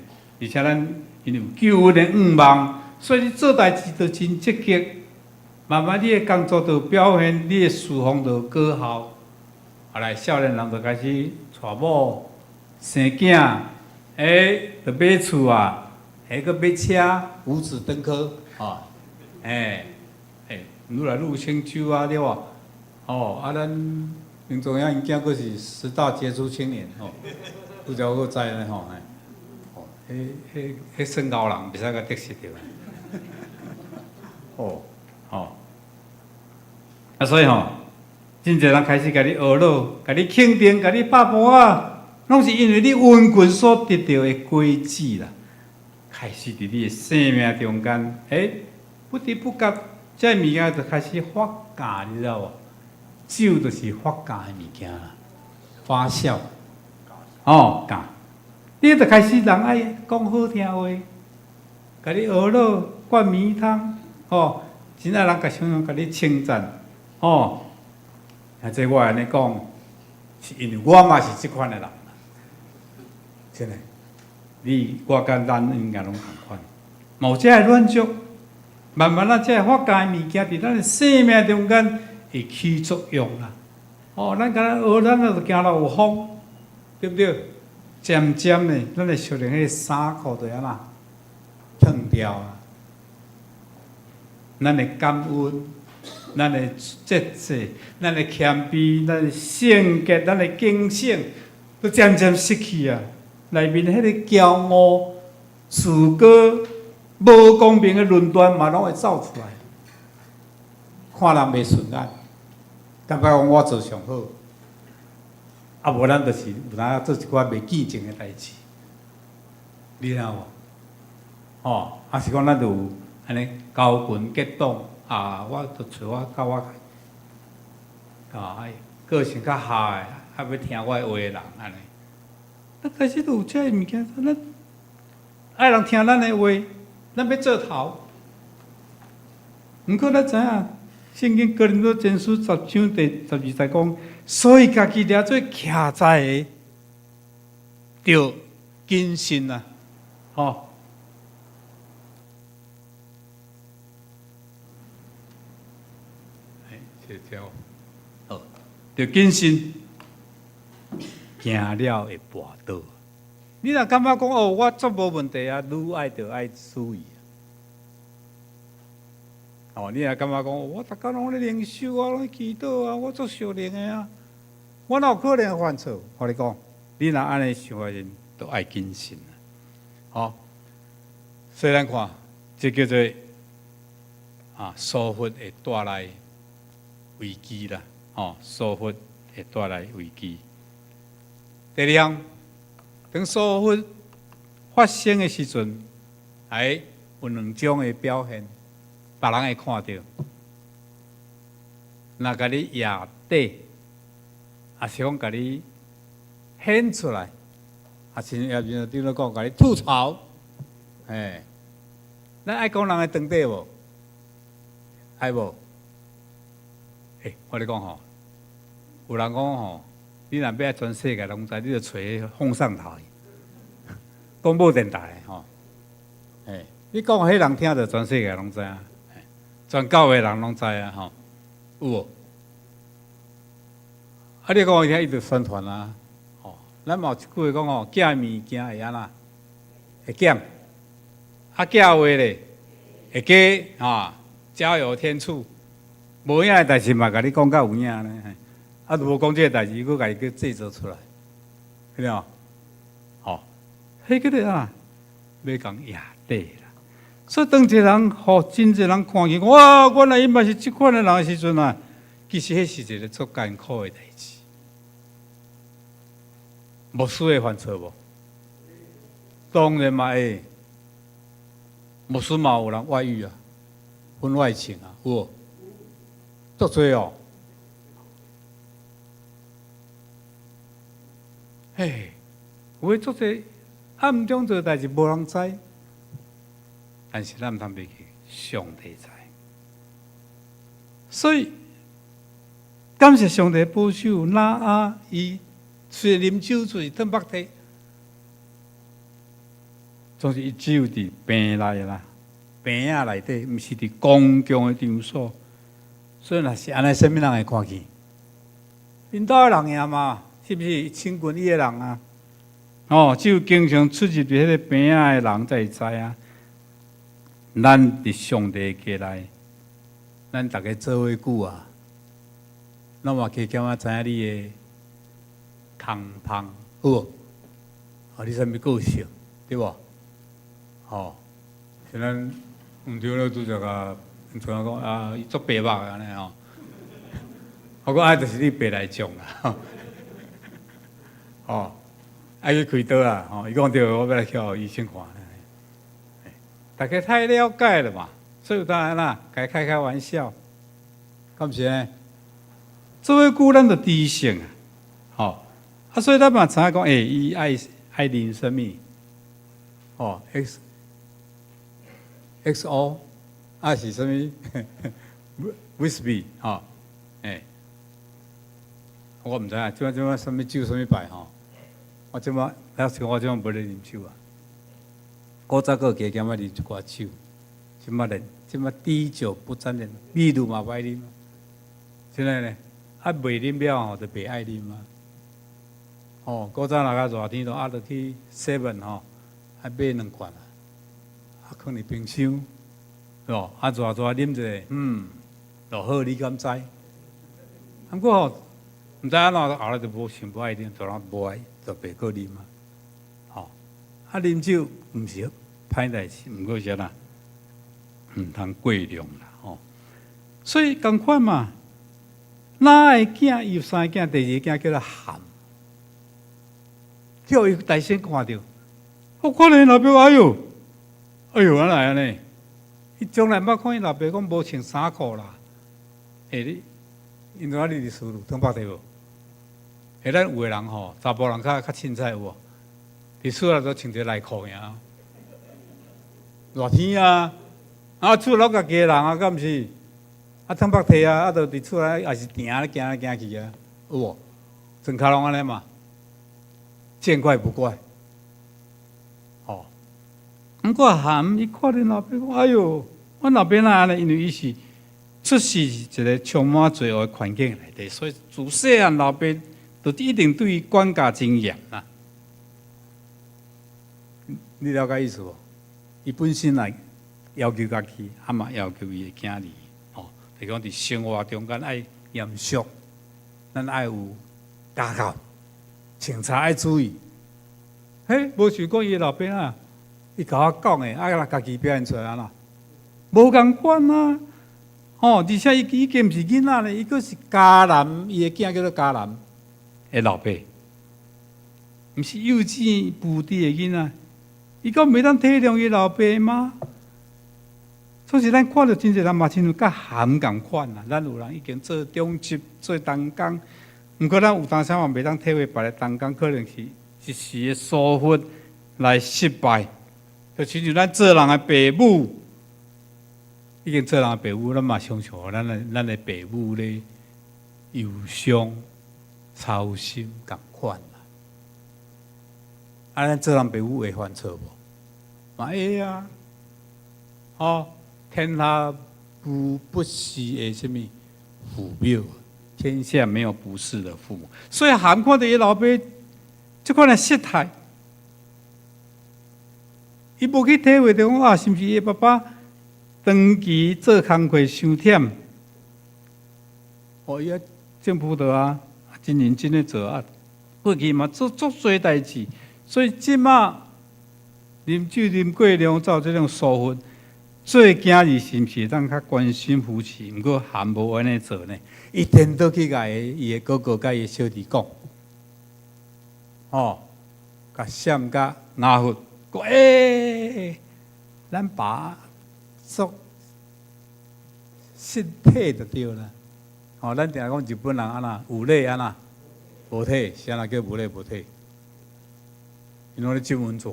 F: 而且咱因為有救恩的願望，所以你做代誌都真積極。慢慢你的工作就表現，你的侍奉就果效。後來少年人就開始娶某、生囝，欸，就買厝啊，欸，閣買車，五子登科，吼，欸，欸，愈來愈有成就啊，對無？哦，啊，咱林中央𪜶囝閣是十大傑出青年，吼，有條閣知呢吼，哦，彼彼彼算𠢕人，袂使共得失著。哦，吼，啊，所以吼，真濟人開始共你呵咾，共你肯定，共你拍噗仔，攏是因為你殷勤所得著的果子啦。開始佇你的生命中間，欸，不知不覺，這物件就開始發酵，你知道無？酒就是發酵的物件啦，發酵，哦，酵，你就開始人愛講好聽話，共你呵咾灌迷湯，吼，真愛人共常常共你稱讚，吼，啊，這我按呢講，是因為我嘛是這款的人，真的，你我佮咱應該攏仝款，嘛有這个軟弱，慢慢啊，這个發酵的物件佇咱的生命中間會起作用啦。哦，咱敢若學，咱就行路有風，對不對？漸漸的，咱的屬靈彼个衫褲就按怎脫掉啊。咱的感恩，咱的節制，咱的謙卑，咱的聖潔，咱的警醒，都漸漸失去啊。內面彼個驕傲、自高、無公平的論斷嘛，攏會走出來。看人袂順眼，感覺講我做上好，啊無咱就是有當做一寡袂見證的代誌，你知無？吼，啊是講咱就有按呢交群結黨啊，我就揣我佮我啊，個性較合的，較欲聽我的話的人按呢。咱開始都有這个物件，咱愛人聽咱的話，咱欲做頭。毋過咱知影，聖經哥林多前書10章第12節講，所以家己掠做徛在的，著謹慎啊，吼。欸，這條好，著謹慎，驚了會跋倒。你若感覺講哦，我足無問題啊，愈愛著愛注意。哦，你若感覺講，我逐工攏咧靈修啊，攏咧祈禱啊，我足屬靈的啊，我哪有可能犯錯？我共你講，你若按呢想的時陣，都愛謹慎啊。吼，所以咱看，這叫做啊，疏忽會帶來危機啦。吼，疏忽會帶來危機。第二項，當疏忽發生的時陣，哎，有兩種的表現。別人會看著，若共你掖底，抑是講共你顯出來，抑是也是頂咧講共你吐槽，嘿，咱愛講人的長短無？愛無？欸，我咧講吼，有人講吼，你若欲全世界攏知，你就揣風送頭去，廣播電台吼。欸，你講予彼人聽，就全世界攏知影，全教會人攏知影吼，有無？啊，你講予伊聽，伊就宣傳啊。吼，咱嘛有一句話講吼，寄物件會按怎？會減。啊，寄話咧會加啊，加油添醋。無影的代誌嘛，共你講甲有影呢。啊，無講這个代誌，閣共伊去製造出來，對無？吼，彼個啊，欲共壓底啦。所以當一個人，予真濟人看見，哇，原來伊嘛是這款的人的時陣啊，其實彼是一个足艱苦的代誌。牧師會犯錯無？當然嘛會。牧師嘛有人外遇啊，婚外情啊，有無？足濟哦。嘿，有的足濟暗中做代誌無人知，但是咱毋通袂記，上帝知。所以感謝上帝保守挪亞，伊雖然啉酒醉褪目體，總是伊只有佇棚內啦，棚仔內底，毋是佇公共的場所。所以若是按呢，啥物人會看見？𪜶兜的人爾嘛，是毋是親近伊的人啊？哦，只有經常出入佇彼个棚仔的人才會知影。咱佇上帝家內，咱逐家做伙久啊，咱嘛加減仔知影你的空芳，有無？哦，你啥物個性，對無？吼，像咱黃長老拄則共𪜶講啊，伊足白目按呢吼。我講啊，就是你白內障啦，吼，愛去開刀啊，吼，伊講對，我欲來去予醫生看。大家太了解了嘛，所以當然啦，共伊開開玩笑，敢毋是呢？做伙久，咱就知性啊，吼，啊，所以咱嘛知影講，欸，伊愛愛啉啥物？哦，XXO，啊是啥物？Whisky 吼，欸，我毋知影，這擺這擺啥物酒啥物牌吼？我這擺，老實講，我這擺無咧啉酒啊。古早閣加減仔啉一寡酒，這擺連這擺滴酒不沾，連秘魯嘛歹啉。真的呢，啊袂啉了吼，就袂愛啉啊。吼，古早若較熱天，就啊，就去 seven 吼，啊買兩罐啊，啊囥佇冰箱，是無？啊熱熱啉一下，嗯，就好，你敢知？毋過吼，毋知按怎，後來就無想無愛啉，就攏無愛，就袂閣啉啊。吼，啊啉酒毋是歹代誌，毋過是按怎，毋通過量啦，吼。所以仝款嘛，挪亞的囝伊有三个囝，第二个囝叫做含，叫伊大先看著，我看見老爸，哎喲，哎喲，按怎按呢？伊從來毋捌看伊老爸講無穿衫褲啦。欸，你，因為你佇厝內褪腹體無？欸，咱有的人吼，查埔人較較凊彩有無？佇厝內都穿一个內褲爾。熱天啊，啊厝攏家己的人啊，敢毋是？啊褪腹體啊，啊就佇厝內也是定咧行來行去啊，有無？庄跤攏按呢嘛，見怪不怪。吼，毋過含伊看見老爸講，哎喲，阮老爸哪按呢？因為伊是出世一个充滿罪惡的環境內底，所以自細漢老爸就一定對伊管教真嚴啦。你了解意思無？伊本身來要求家己，啊嘛要求伊的囝兒，吼，就講佇生活中間愛嚴肅，咱愛有家教，穿衫愛注意。嘿，無想講伊的老爸啊，伊共我講的，啊，家己表現出來按怎？無仝款啊！吼，而且伊已經毋是囡仔咧，伊閣是迦南，伊的囝叫做迦南的老爸，毋是幼稚無知的囡仔。伊閣袂當體諒伊老爸嗎？所以咱看著真濟人嘛，親像佮含仝款啊。咱有人已經做長執、做同工，毋過咱有當時嘛袂當體會別个同工，可能是一時的疏忽來失敗，就親像咱做人的爸母，已經做人爸母，咱嘛常常咱的爸母咧憂傷、操心仝款啦。啊，咱做人爸母會犯錯無？嘛會啊！吼，天下無不是的啥物父母，天下沒有不是的父母。所以含看著伊老爸這款的失態，伊無去體會著講啊，是毋是伊爸爸長期做工課傷忝？哦，伊啊政府的啊，真認真咧做啊，過去嘛做足濟代誌，所以這馬啉酒啉過量，造這種疏忽。做囝兒是毋是會當較關心扶持？毋過含無按呢做呢？伊顛倒去共伊的哥哥佮伊的小弟講，吼，共閃佮雅弗講，欸，咱爸足失體就對啦。吼，咱定講日本人按怎有禮按怎無體，是按怎叫無禮無體？𪜶攏咧浸溫泉，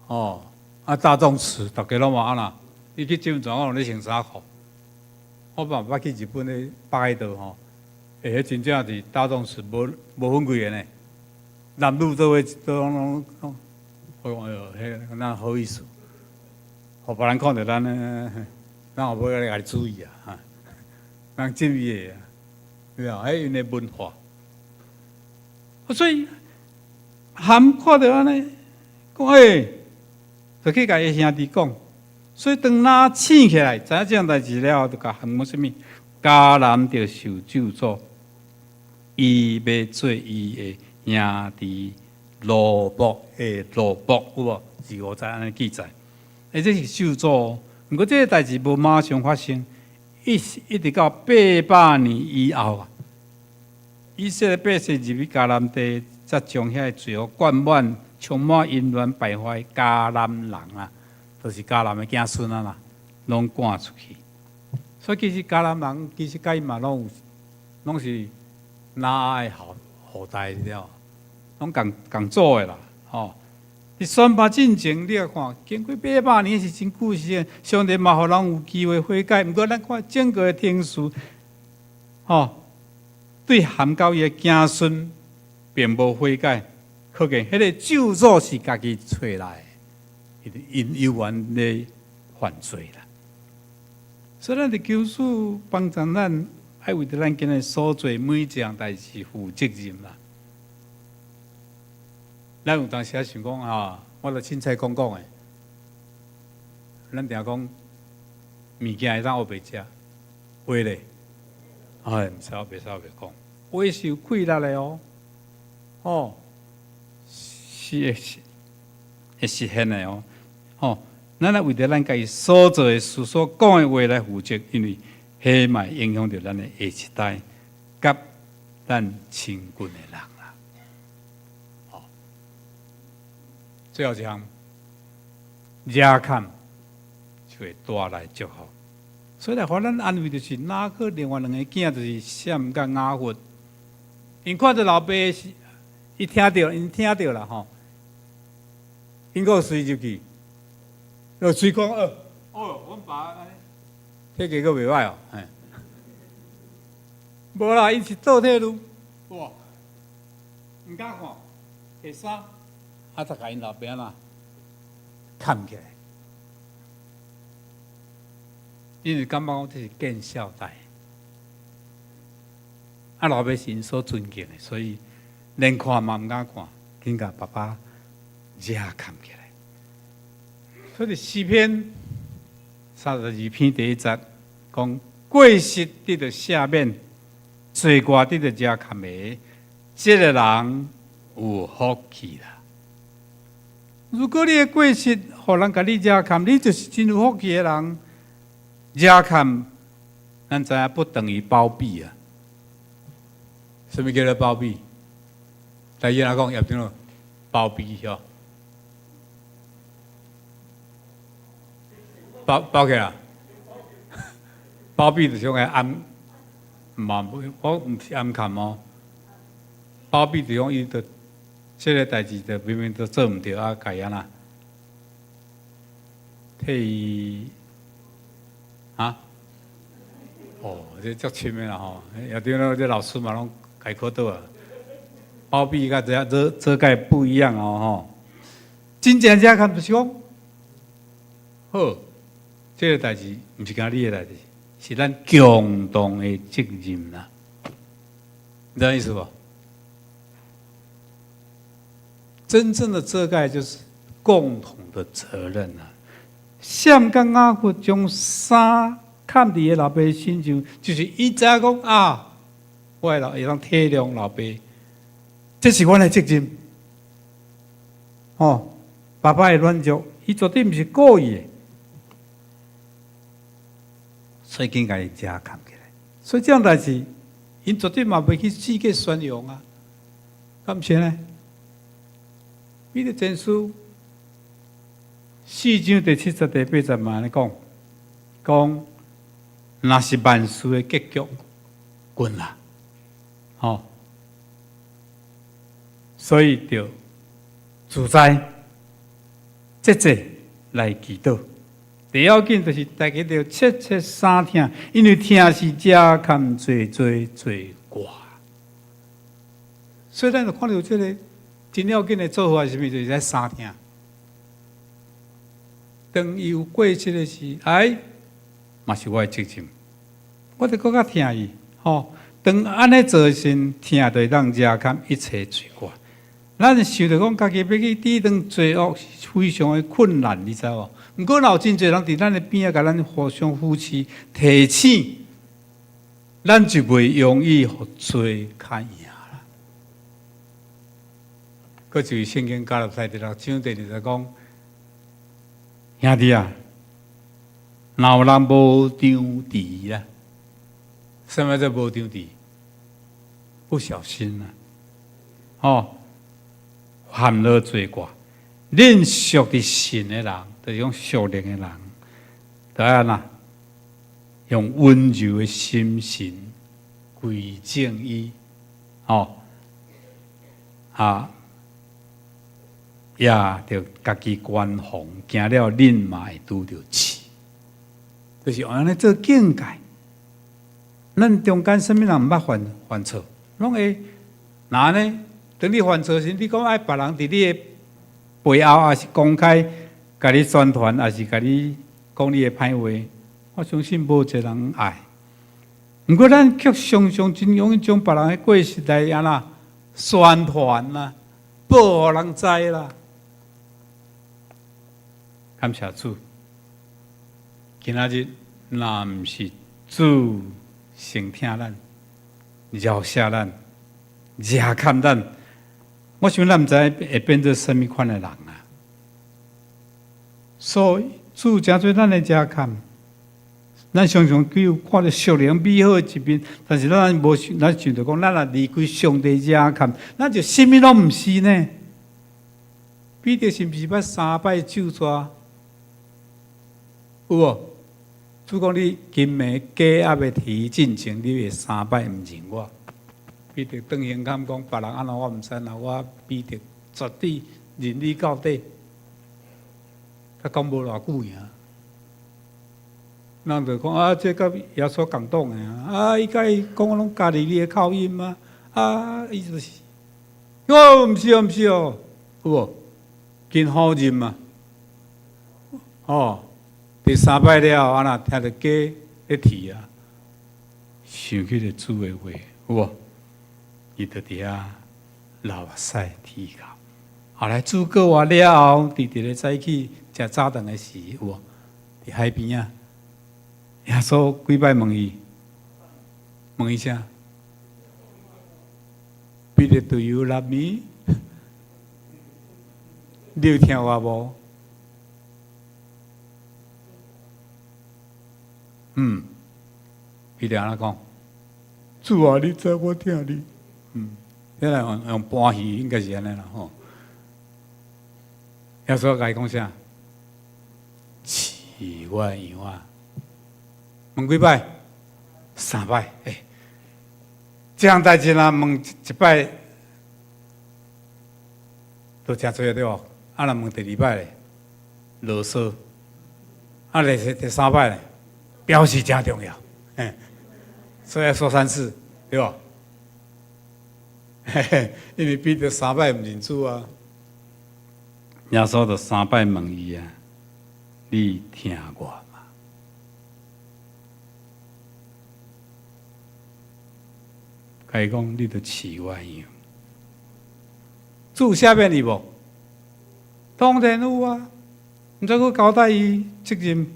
F: 吼。啊，大眾池，逐家攏嘛按怎？你去浸溫泉，我攏咧穿衫褲。我嘛捌去日本咧北海道吼，欸，彼真正是大眾池無無分幾个呢，男女做伙都攏攏攏，我講哎喲，彼哪好意思？予別人看著咱呢，咱後尾來共你注意啊，哈，人浸伊的啊，對啊，彼𪜶的文化。所以含看著按呢，講欸，就去共伊兄弟講，所以當若醒起來，知影這項代誌了後，就共含講啥物？迦南著受咒詛，伊欲做伊的兄弟奴僕的奴僕，有無？二五節按呢記載。欸，這是受詛，毋過這個代誌無馬上發生，一直到800年以後啊，以色列百姓入去迦南地，才將遐个罪惡灌滿、充滿淫亂敗壞迦南人啊，就是迦南的子孫啊啦，攏趕出去。所以其實迦南人其實佮伊嘛攏有，攏是挪亞的後代了，攏仝仝祖的啦，吼。佇選拔進前，你來看，經過八百年是真久時間，上帝嘛予人有機會悔改。毋過咱看整個的程序，吼，對含到伊的子孫並無悔改，可見彼個咒詛是家己揣來的，𪜶猶原咧犯罪啦。所以咱佇求主幫助咱，愛為著咱今日所做每一項代誌負責任啦。咱有當時仔想講啊，我著凊彩講講的。咱定講物件會當烏白食，話咧，哎，毋使袂使烏白講，話是有氣力的哦，吼，是會實現的哦，吼，咱來為著咱家己所做的事、所講的話來負責，因為彼嘛會影響著咱的下一代，佮咱親近的人啦。吼，最後一項，惹坎就會帶來祝福。所以來予咱安慰就是，挪亞另外兩个囝就是閃佮雅弗，𪜶看著老爸是，伊聽著，𪜶聽著啦吼，𪜶閣隨入去，就隨講，哦，阮爸按呢，體格閣袂歹哦，嘿，無啦，𪜶是倒退嚕，哇，毋敢看，下衫，啊，就共𪜶老爸按怎崁起來。因為感覺講這是見笑代，啊，老爸是𪜶所尊敬的，所以連看嘛毋敢看，緊共爸爸遮崁起來。所以詩篇32篇第一節講過失得著赦免，罪過得著遮崁的，這個人有福氣啦。如果你的過失，予人共你遮崁，你就是真有福氣的人。遮崁，咱知影不等於包庇啊。啥物叫做包庇？台語來講，葉長老，包庇吼，包包起來，包庇就是講暗，嘛，我毋是暗崁哦。包庇就是講伊著這个代誌，就明明都做毋著啊，共伊按怎，替伊。哦，這足深的啦吼！也對了，這老師嘛攏概括到啊，包庇佮這遮遮蓋不一樣哦吼。真正遮看就是講，好，這個代誌毋是干焦你的代誌，是咱共同的責任啦。你知影意思無？真正的遮蓋就是共同的責任啊！閃佮雅弗將衫崁佇伊老爸身上，就是伊知影講啊，我的老會當體諒老爸，這是阮的責任。哦，爸爸的軟弱，伊絕對毋是故意的，所以緊共伊遮崁起來。所以這樣代誌，𪜶絕對嘛袂去四界宣揚啊，敢毋是呢？彼得前書四章第七節第八節嘛按呢講，講若是萬事的結局近啦，吼，所以著自在節制來祈禱。第要緊就是大家著切切相疼，因為疼是遮蓋濟濟罪過。所以咱就看著這個真要緊的做法是啥物？就是咧相疼。當伊有過失的時，哎，嘛是我的責任，我得閣較疼伊，吼。當按呢做時，疼就會當遮蓋一切罪過。咱想著講，家己欲去抵擋罪惡是非常的困難，你知無？毋過若有真濟人佇咱的邊仔，共咱互相扶持、提醒，咱就袂容易予罪較贏啦。閣就是聖經加拉太第六章第二節講，兄弟啊，若有人無張持啦，啥物叫無張持？不小心啊，吼，陷落罪過。恁屬佇神的人，就是講屬靈的人，著愛按怎用溫柔的心神歸正伊，吼，啊，也著家己關防，驚了恁嘛會拄著試，就是按呢做警戒。咱中間啥物人毋捌犯犯錯，攏會若按呢？當你犯錯時，你講愛別人佇你的背後，抑是公開共你宣傳，抑是共你講你的歹話，我相信無一個人愛。毋過咱卻常常真容易將別人的過失來按怎宣傳啦，報予人知啦。感謝主，今仔日若毋是主先疼咱、饒赦咱、遮蓋咱，我想咱毋知會變做啥物款的人啊！所以主成做咱的遮蓋，咱常常只有看著屬靈美好的一面，但是咱無想，咱想著講，咱若離開上帝遮蓋，咱就啥物攏毋是呢？彼得是毋是捌三擺咒蛇？有無？主講你今暝雞猶未啼進前，你會三擺毋認我。彼得轉胸坎講，別人按怎我毋知，若我彼得絕對認你到底。他講無偌久爾，人就講啊，這佮耶穌共黨的啊，伊佮伊講攏加利利的口音啊，啊，伊就是，哦，毋是哦，毋是哦，有無？緊否認嘛，哦，第三擺了後，啊若聽著雞咧啼啊，想起著主的話，有無？伊就佇遐流目屎啼哭。後來主復活了後，佇佇咧早起食早頓的時，有無？佇海邊仔，耶穌幾擺問伊？問伊啥？彼得，Do you love me？你有疼我無？嗯，彼得按怎講？主啊，你知我疼你。嗯，這來用用搬戲應該是按呢啦吼。耶穌共伊講啥？飼我羊仔。問幾擺？三擺。欸，這項代誌若問一擺，都誠濟對無？啊，若問第二擺咧，囉嗦。啊，第三擺咧，表示誠重要。嘿，
G: 所以要說三次，對吧？嘿嘿，因為彼得三擺毋認主啊。
F: 耶穌就三擺問伊啊：你疼我嗎？共伊講，你著飼我羊。
G: 主赦免伊無？當然有啊，毋知閣交代伊責任，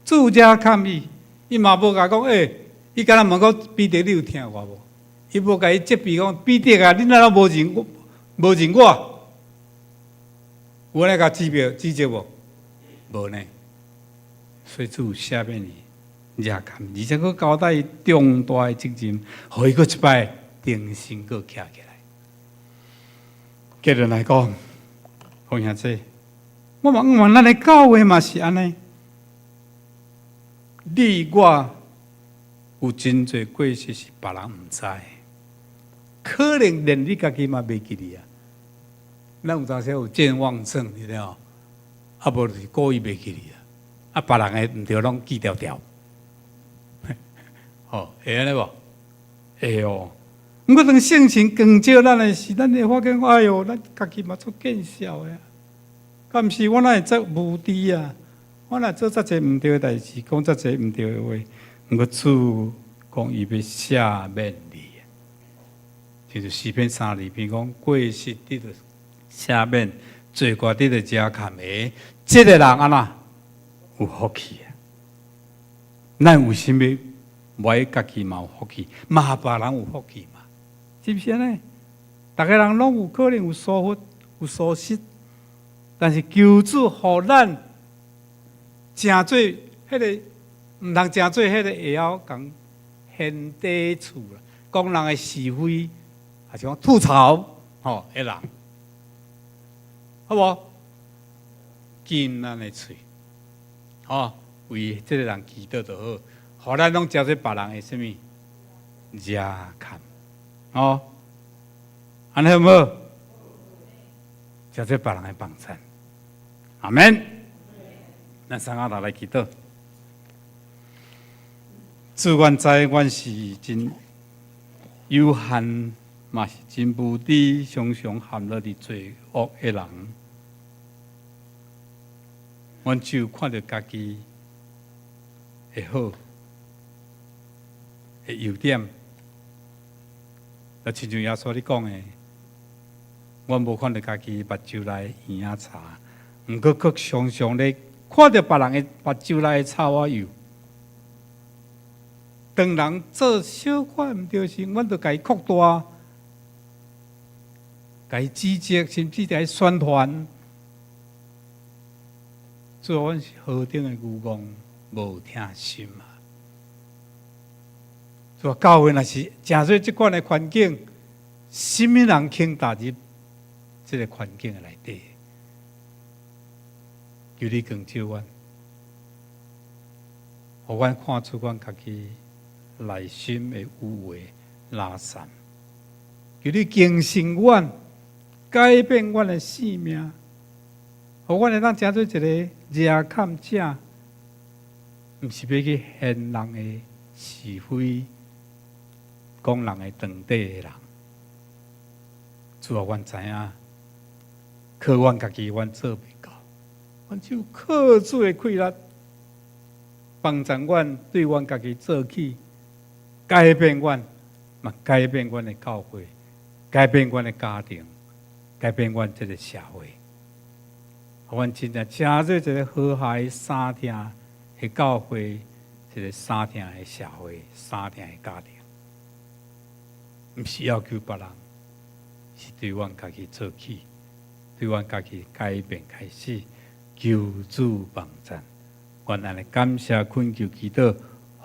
G: 主才欠伊，伊嘛無共講，欸，伊敢若問講彼得，你有疼我無？伊無共伊責備講，彼得啊，你哪攏無認我，無認我？有按呢共指責指責無？無呢。
F: 所以主赦免伊，也欠，而且閣交代伊重大的責任，予伊閣一擺重新閣徛起來。結論來講，講兄弟，我嘛向望咱的教會嘛是按呢。你我有真濟過失是別人毋知，可能連你家己嘛袂記得啊。咱有當時有健忘症，你知無？啊，無就是故意袂記得啊。啊，別人的毋對，攏記牢牢。吼，會按呢無？會哦。毋過當聖神光照咱的時，咱會發現，哎喲，咱家己嘛足見笑的啊！敢毋是我哪會遮無知啊？我若做遮濟毋對的代誌，講遮濟毋對的話，毋過主講伊欲赦免你。就是詩篇32篇講，過失得著赦免，罪過得著遮蓋的，這个人按怎有福氣啊？咱為啥物無愛家己嘛有福氣，嘛別人有福氣嘛？是毋是按呢？逐个人攏有可能有疏忽、有疏失，但是求主予咱成做彼个，毋通成做彼个會曉共掀底厝啦，講人的是非，抑是講吐槽吼的人，好無？禁咱的喙，吼，為這个人祈禱就好，予咱攏成做別人的啥物？遮蓋，哦，按呢好無好？成做別人的幫贊，阿門。咱三下頭來祈禱。主，阮知阮是真有限，嘛是真無知，常常陷落佇罪惡的人。阮只有看著家己的好的優點，就親像耶穌你講的，阮無看著家己目睭內耳仔柴，毋過閣常常咧看著別人的目睭內的草仔油。當人做小可毋對時，阮就共伊擴大，共伊指責，甚至共伊宣傳。主啊，阮是何等的愚戇，無疼心啊！主啊，教會若是成做這款的環境，啥物人肯踏入這个環境的內底？求你光照阮，予阮看出阮家己內心的污穢垃圾。求你更新阮，改變阮的性命，予阮會當成做一个遮蓋者，毋是欲去掀人的是非，講人的長短的人。主啊，阮知影，靠阮家己，阮做袂到，阮只有靠主的氣力，幫助阮對阮家己做起，改變阮，嘛改變阮的教會，改變阮的家庭，改變阮這个社會。予阮真正成做一个和諧相疼的教會，一个相疼的社會，相疼的家庭。毋是要求別人，是對阮家己做起，對阮家己改變開始，求主幫贊。阮按呢感謝懇求祈禱，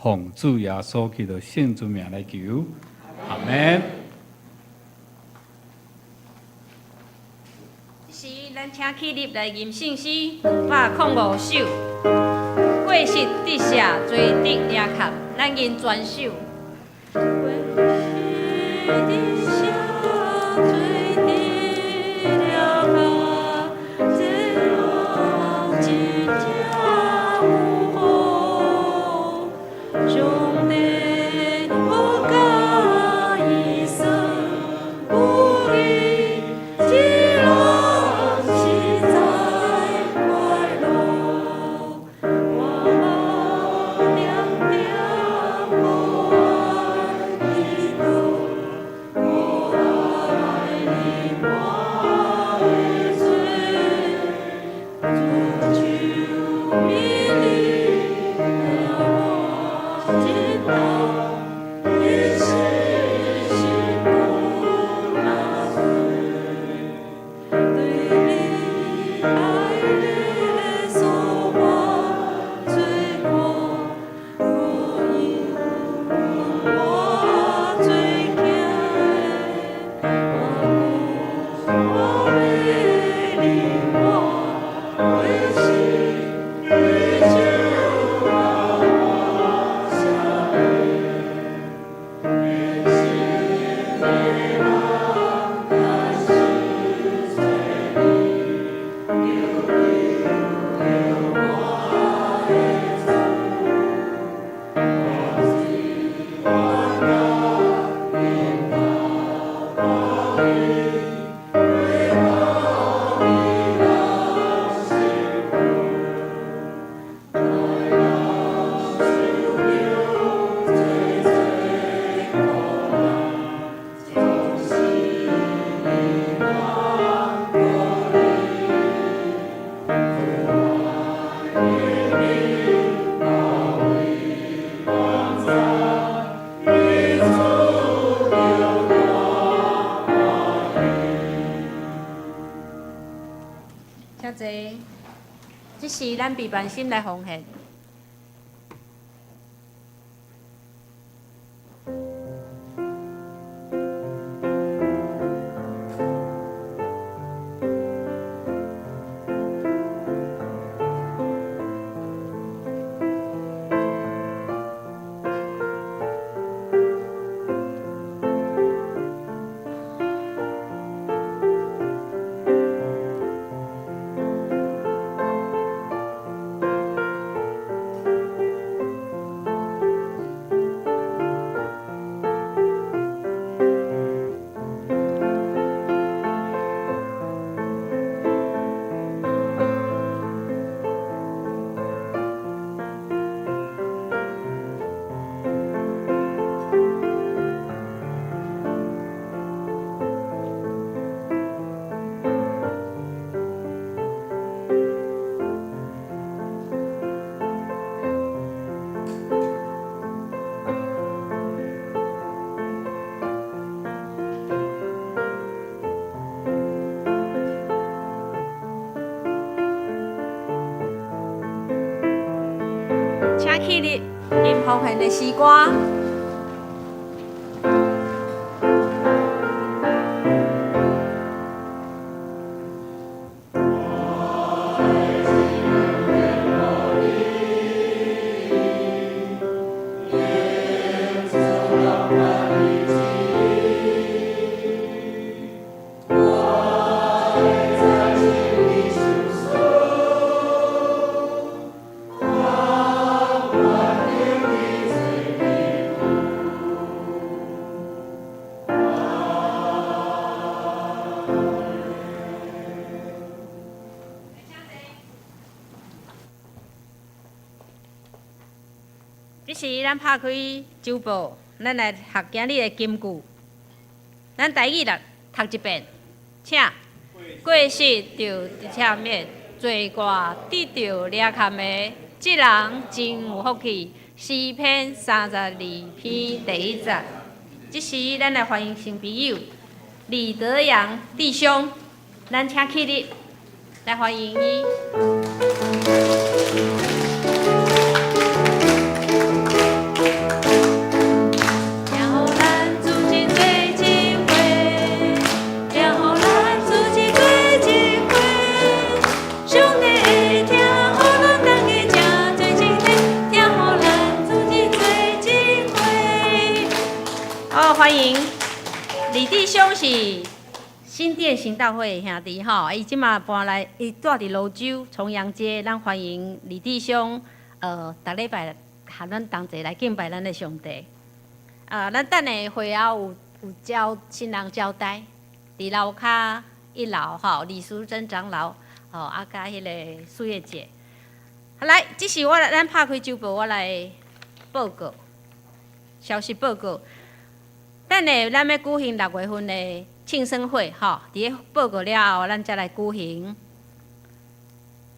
F: 奉主耶穌基督聖主名來求，阿門。
C: 這時，咱請起立來吟聖詩205首，過失得赦，罪得遮蓋，咱吟全首。
E: 過失得赦，罪得遮蓋，這人真正有福。上帝予
C: 請坐。這時咱備辦心來奉獻。請起立，吟奉獻的詩歌。這時，咱拍開周報，咱來學今日的金句。咱台語來讀一遍，請。過失著赦免，罪過得著掠崁的，這人真有福氣。詩篇32篇第1節。這時，咱來歡迎新朋友李德陽弟兄，咱請起立來歡迎伊。歡迎李弟兄是新店行道會的兄弟吼，伊這馬搬來，伊住佇蘆洲重陽街，咱歡迎李弟兄，逐禮拜和咱同齊來敬拜咱的上帝。啊，咱等下會後有招新人招待，佇樓跤一樓吼，李淑珍長老吼，啊，佮彼个素葉姐。來，這是我咱拍開周報，我來報告消息報告。等下咱欲舉行6月份的慶生會，吼，佇咧報告了後，咱才來舉行。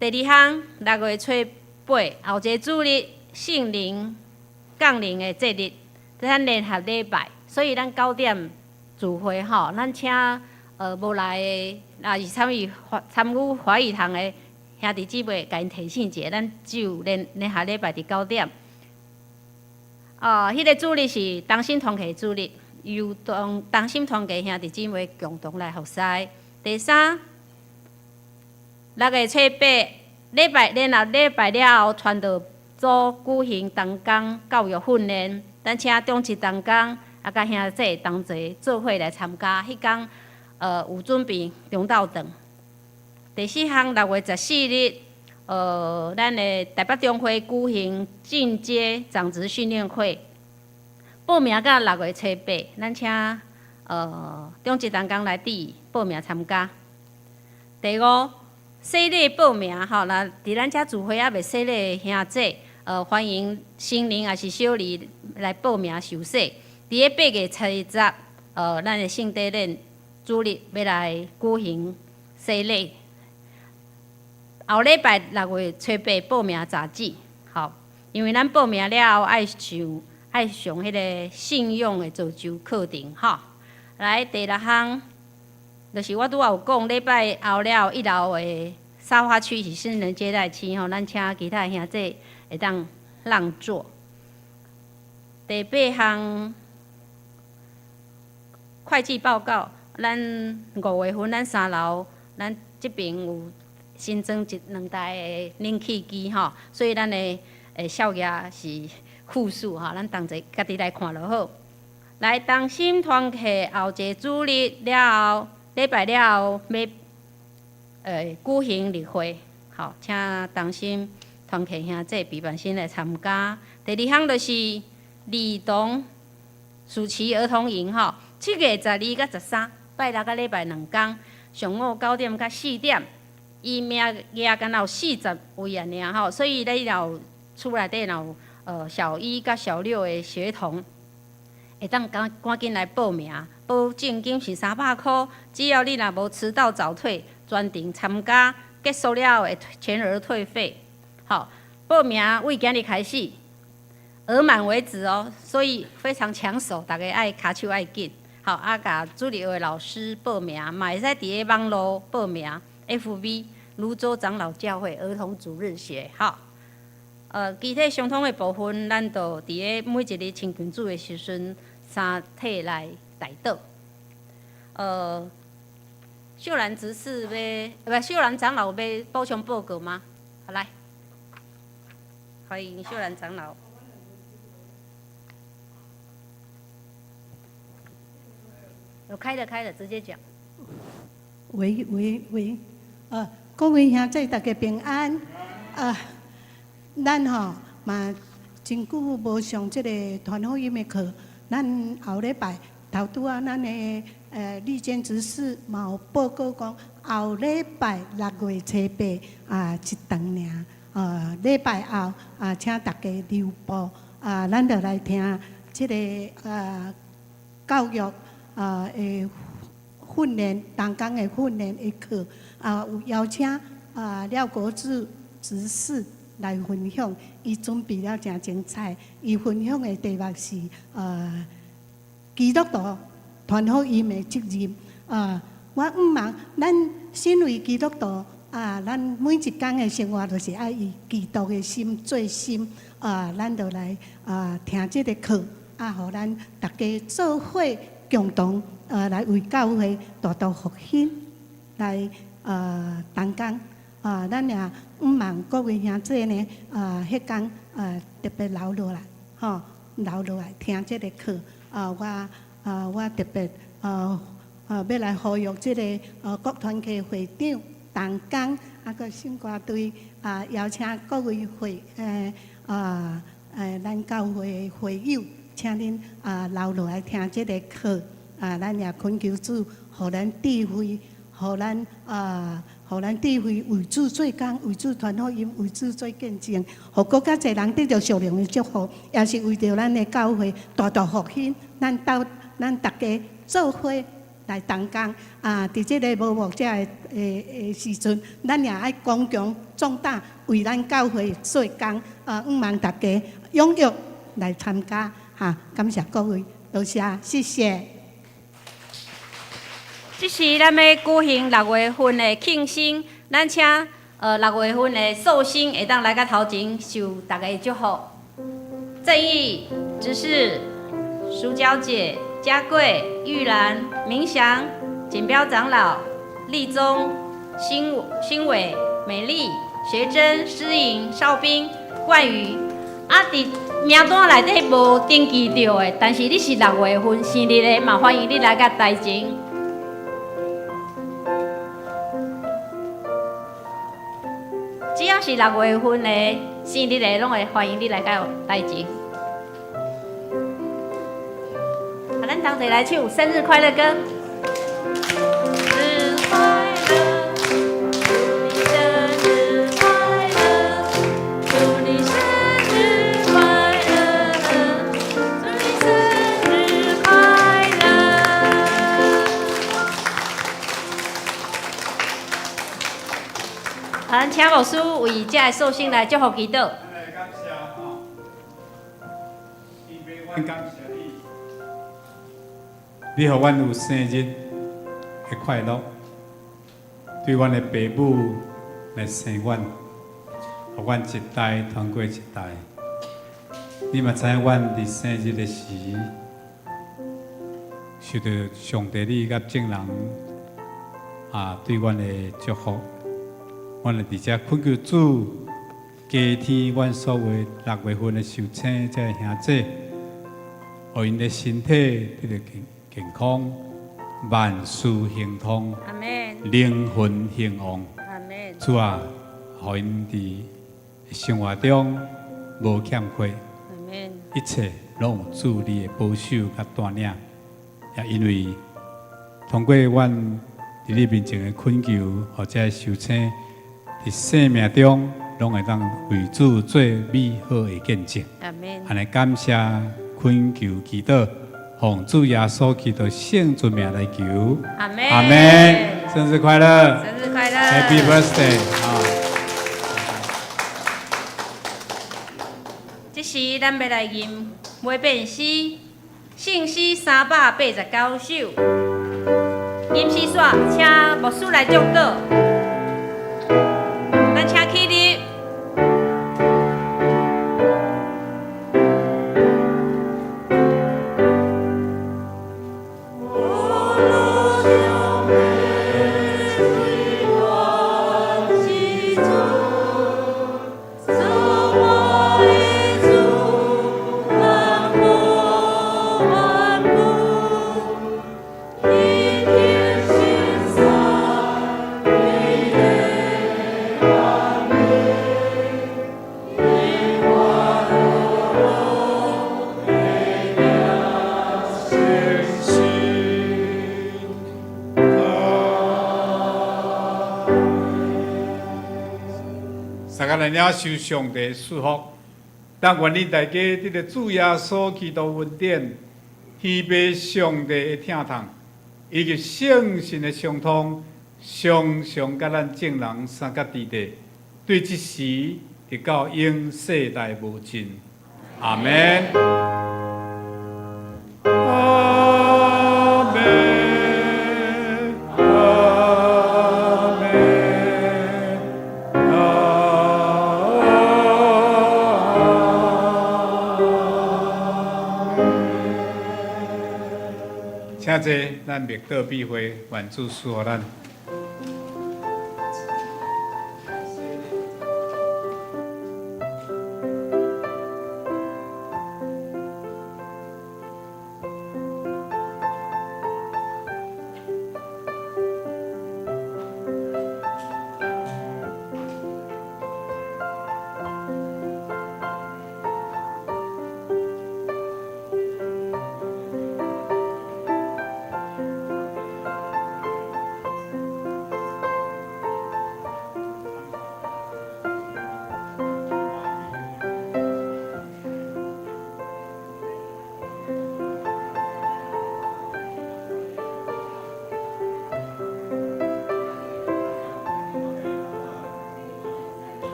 C: 第二項，6月初8，後一个主日聖靈降臨的節日，咱聯合禮拜，所以咱9點聚會，吼，咱請無來的，也是參與華語堂的兄弟姊妹，共𪜶提醒一下，咱只有聯合禮拜佇9點。哦，彼个主日是同心團契主日，由同心團契兄弟姊妹共同來服侍。第三，6月初8，禮拜聯合禮拜了後，傳道組舉行同工教育訓練，咱請長執同工啊，佮兄弟同齊做伙來參加。彼工有準備中晝頓。第四項，6月14日，咱的台北中會舉行進階長執訓練會，報名到6月初8，咱請長執同工來佇報名參加。第五，洗禮報名吼，若佇咱遮聚會猶未洗禮的兄弟，歡迎新人抑是小兒來報名受洗。佇咧8月初10，咱的聖體禮主日欲來舉行洗禮。後禮拜6月初8報名截止，吼，因為咱報名了後愛上彼个信仰的造就課程，吼。來第六項，就是我拄仔有講禮拜後了一樓的沙發區是新人接待區吼，咱請其他兄弟會當讓座。第八項會計報告，咱五月份咱三樓，咱這爿有新增一兩台的冷氣機吼，所以咱的效益是負數吼，咱同齊家己來看就好。來，同心團契後一個主日了後，禮拜了後欲舉行例會，好，請同心團契兄弟備辦先來參加。第二項就是兒童暑期兒童營吼，7月12佮13，拜六佮禮拜兩工，上午9點到4點，伊名額敢若有40位爾爾吼，所以你若有厝內底若有小一佮小六的學童，會當趕趕緊來報名，保證金是300箍，只要你若無遲到早退，全程參加，結束了後會全額退費。好，報名為今日開始，額滿為止哦，所以非常搶手，大家愛跤手愛緊。好，啊，共主日學老師報名，嘛會使佇咧網路報名，FB蘆洲長老教會兒童主日學。好。其他相通的部分，咱就佇咧每一日親近主的時陣，三體來代禱。秀蘭執事欲，不，秀蘭長老欲補充報告嗎？好，來，歡迎秀蘭長老。有開的開的，直接講。
H: 喂喂喂，各位兄弟大家平安。啊，咱吼嘛真久無上這個傳福音的課，咱後禮拜頭拄仔咱的麗娟執事嘛有報告講，後禮拜6月初八啊一堂爾，禮拜後啊請大家留步啊，咱就來聽這個教育啊的訓練，同工的訓練的課啊，有邀請啊廖國志執事來分享，伊準備了誠精彩。伊分享的題目是基督徒傳福音的責任。啊，我向望咱身為基督徒啊，咱每一工的生活就是愛以基督的心做心啊，咱就來啊聽這個課啊，予咱大家做伙共同來為教會大大復興來同工。啊，咱也向望各位兄弟呢，啊，彼工啊特別留落來，吼，留落來聽這個課。啊，我啊，我特別欲來呼籲這個各團契會長同工，啊，閣聖歌隊啊，邀請各位會啊咱教會會友，請恁啊留落來聽這個課。啊，咱也懇求主，予咱智慧，予咱啊。予咱智慧為主做工，為主傳福音，為主做見證，予閣較濟人得著屬靈的祝福，也是為著咱的教會大大復興。咱鬥咱大家做伙來同工啊！佇這个無牧者的的的時陣，咱也愛剛強壯膽，為咱教會做工啊！向望大家踴躍來參加哈！感謝各位，多謝，謝謝。
C: 這是咱欲舉行六月份的慶生，咱請六月份的壽星會當來到頭前受大家的祝福。正義、執事、淑嬌姐、嘉貴、玉蘭、明祥、錦標長老、立宗、新新偉、美麗、學珍、詩穎、邵兵、冠宇。啊，佇名單內底無登記著的，但是你是六月份生日的，嘛歡迎你來到台前。只要是六月份的生日的，攏會歡迎你來到台前。好，咱同齊來唱生日快樂歌。生日快樂，祝你生日快樂，祝你生日快樂，祝你生日快樂。好，咱請牧師為這个壽星來祝福祈禱。
F: 來感謝吼，天父，阮感謝你，你予阮有生日的快樂，對阮的爸母
G: 來生阮，予阮一代傳過一代。你嘛知影，阮佇生日的時，受著上帝你佮眾人啊對阮的祝福，阮會佇遮懇求主加添阮所有6月份的壽星這个兄姊，予𪜶的身體得著健康，萬事亨通，
C: 阿門。
G: 靈魂興旺。
C: 阿門。
G: 主啊，予𪜶佇生活中無欠缺，
C: 阿門。
G: 一切攏有主你的保守佮帶領。也因為通過阮佇你面前的懇求，予這个壽星佇生命中攏會當為主做美好的見證。
C: 阿門。
G: 按呢感謝懇求祈禱，奉主耶穌基督聖尊名來求。
C: 阿門。
G: 阿門。生日快樂！
C: 生日快樂
G: ！Happy birthday！啊！
C: 這時，咱欲來吟梅變詩，聖詩389首。吟詩煞，請牧師來祝禱。咱請起立。
G: 大家來領受上帝祝福，咱願意大家得著主耶穌基督恩典、天父上帝的疼痛，以及聖神的相通，常常佮咱眾人相佮佇咧，對這時直到永世代無盡。阿們。阿們，阿們，阿們。請坐，咱默禱閉會，願主賜福咱。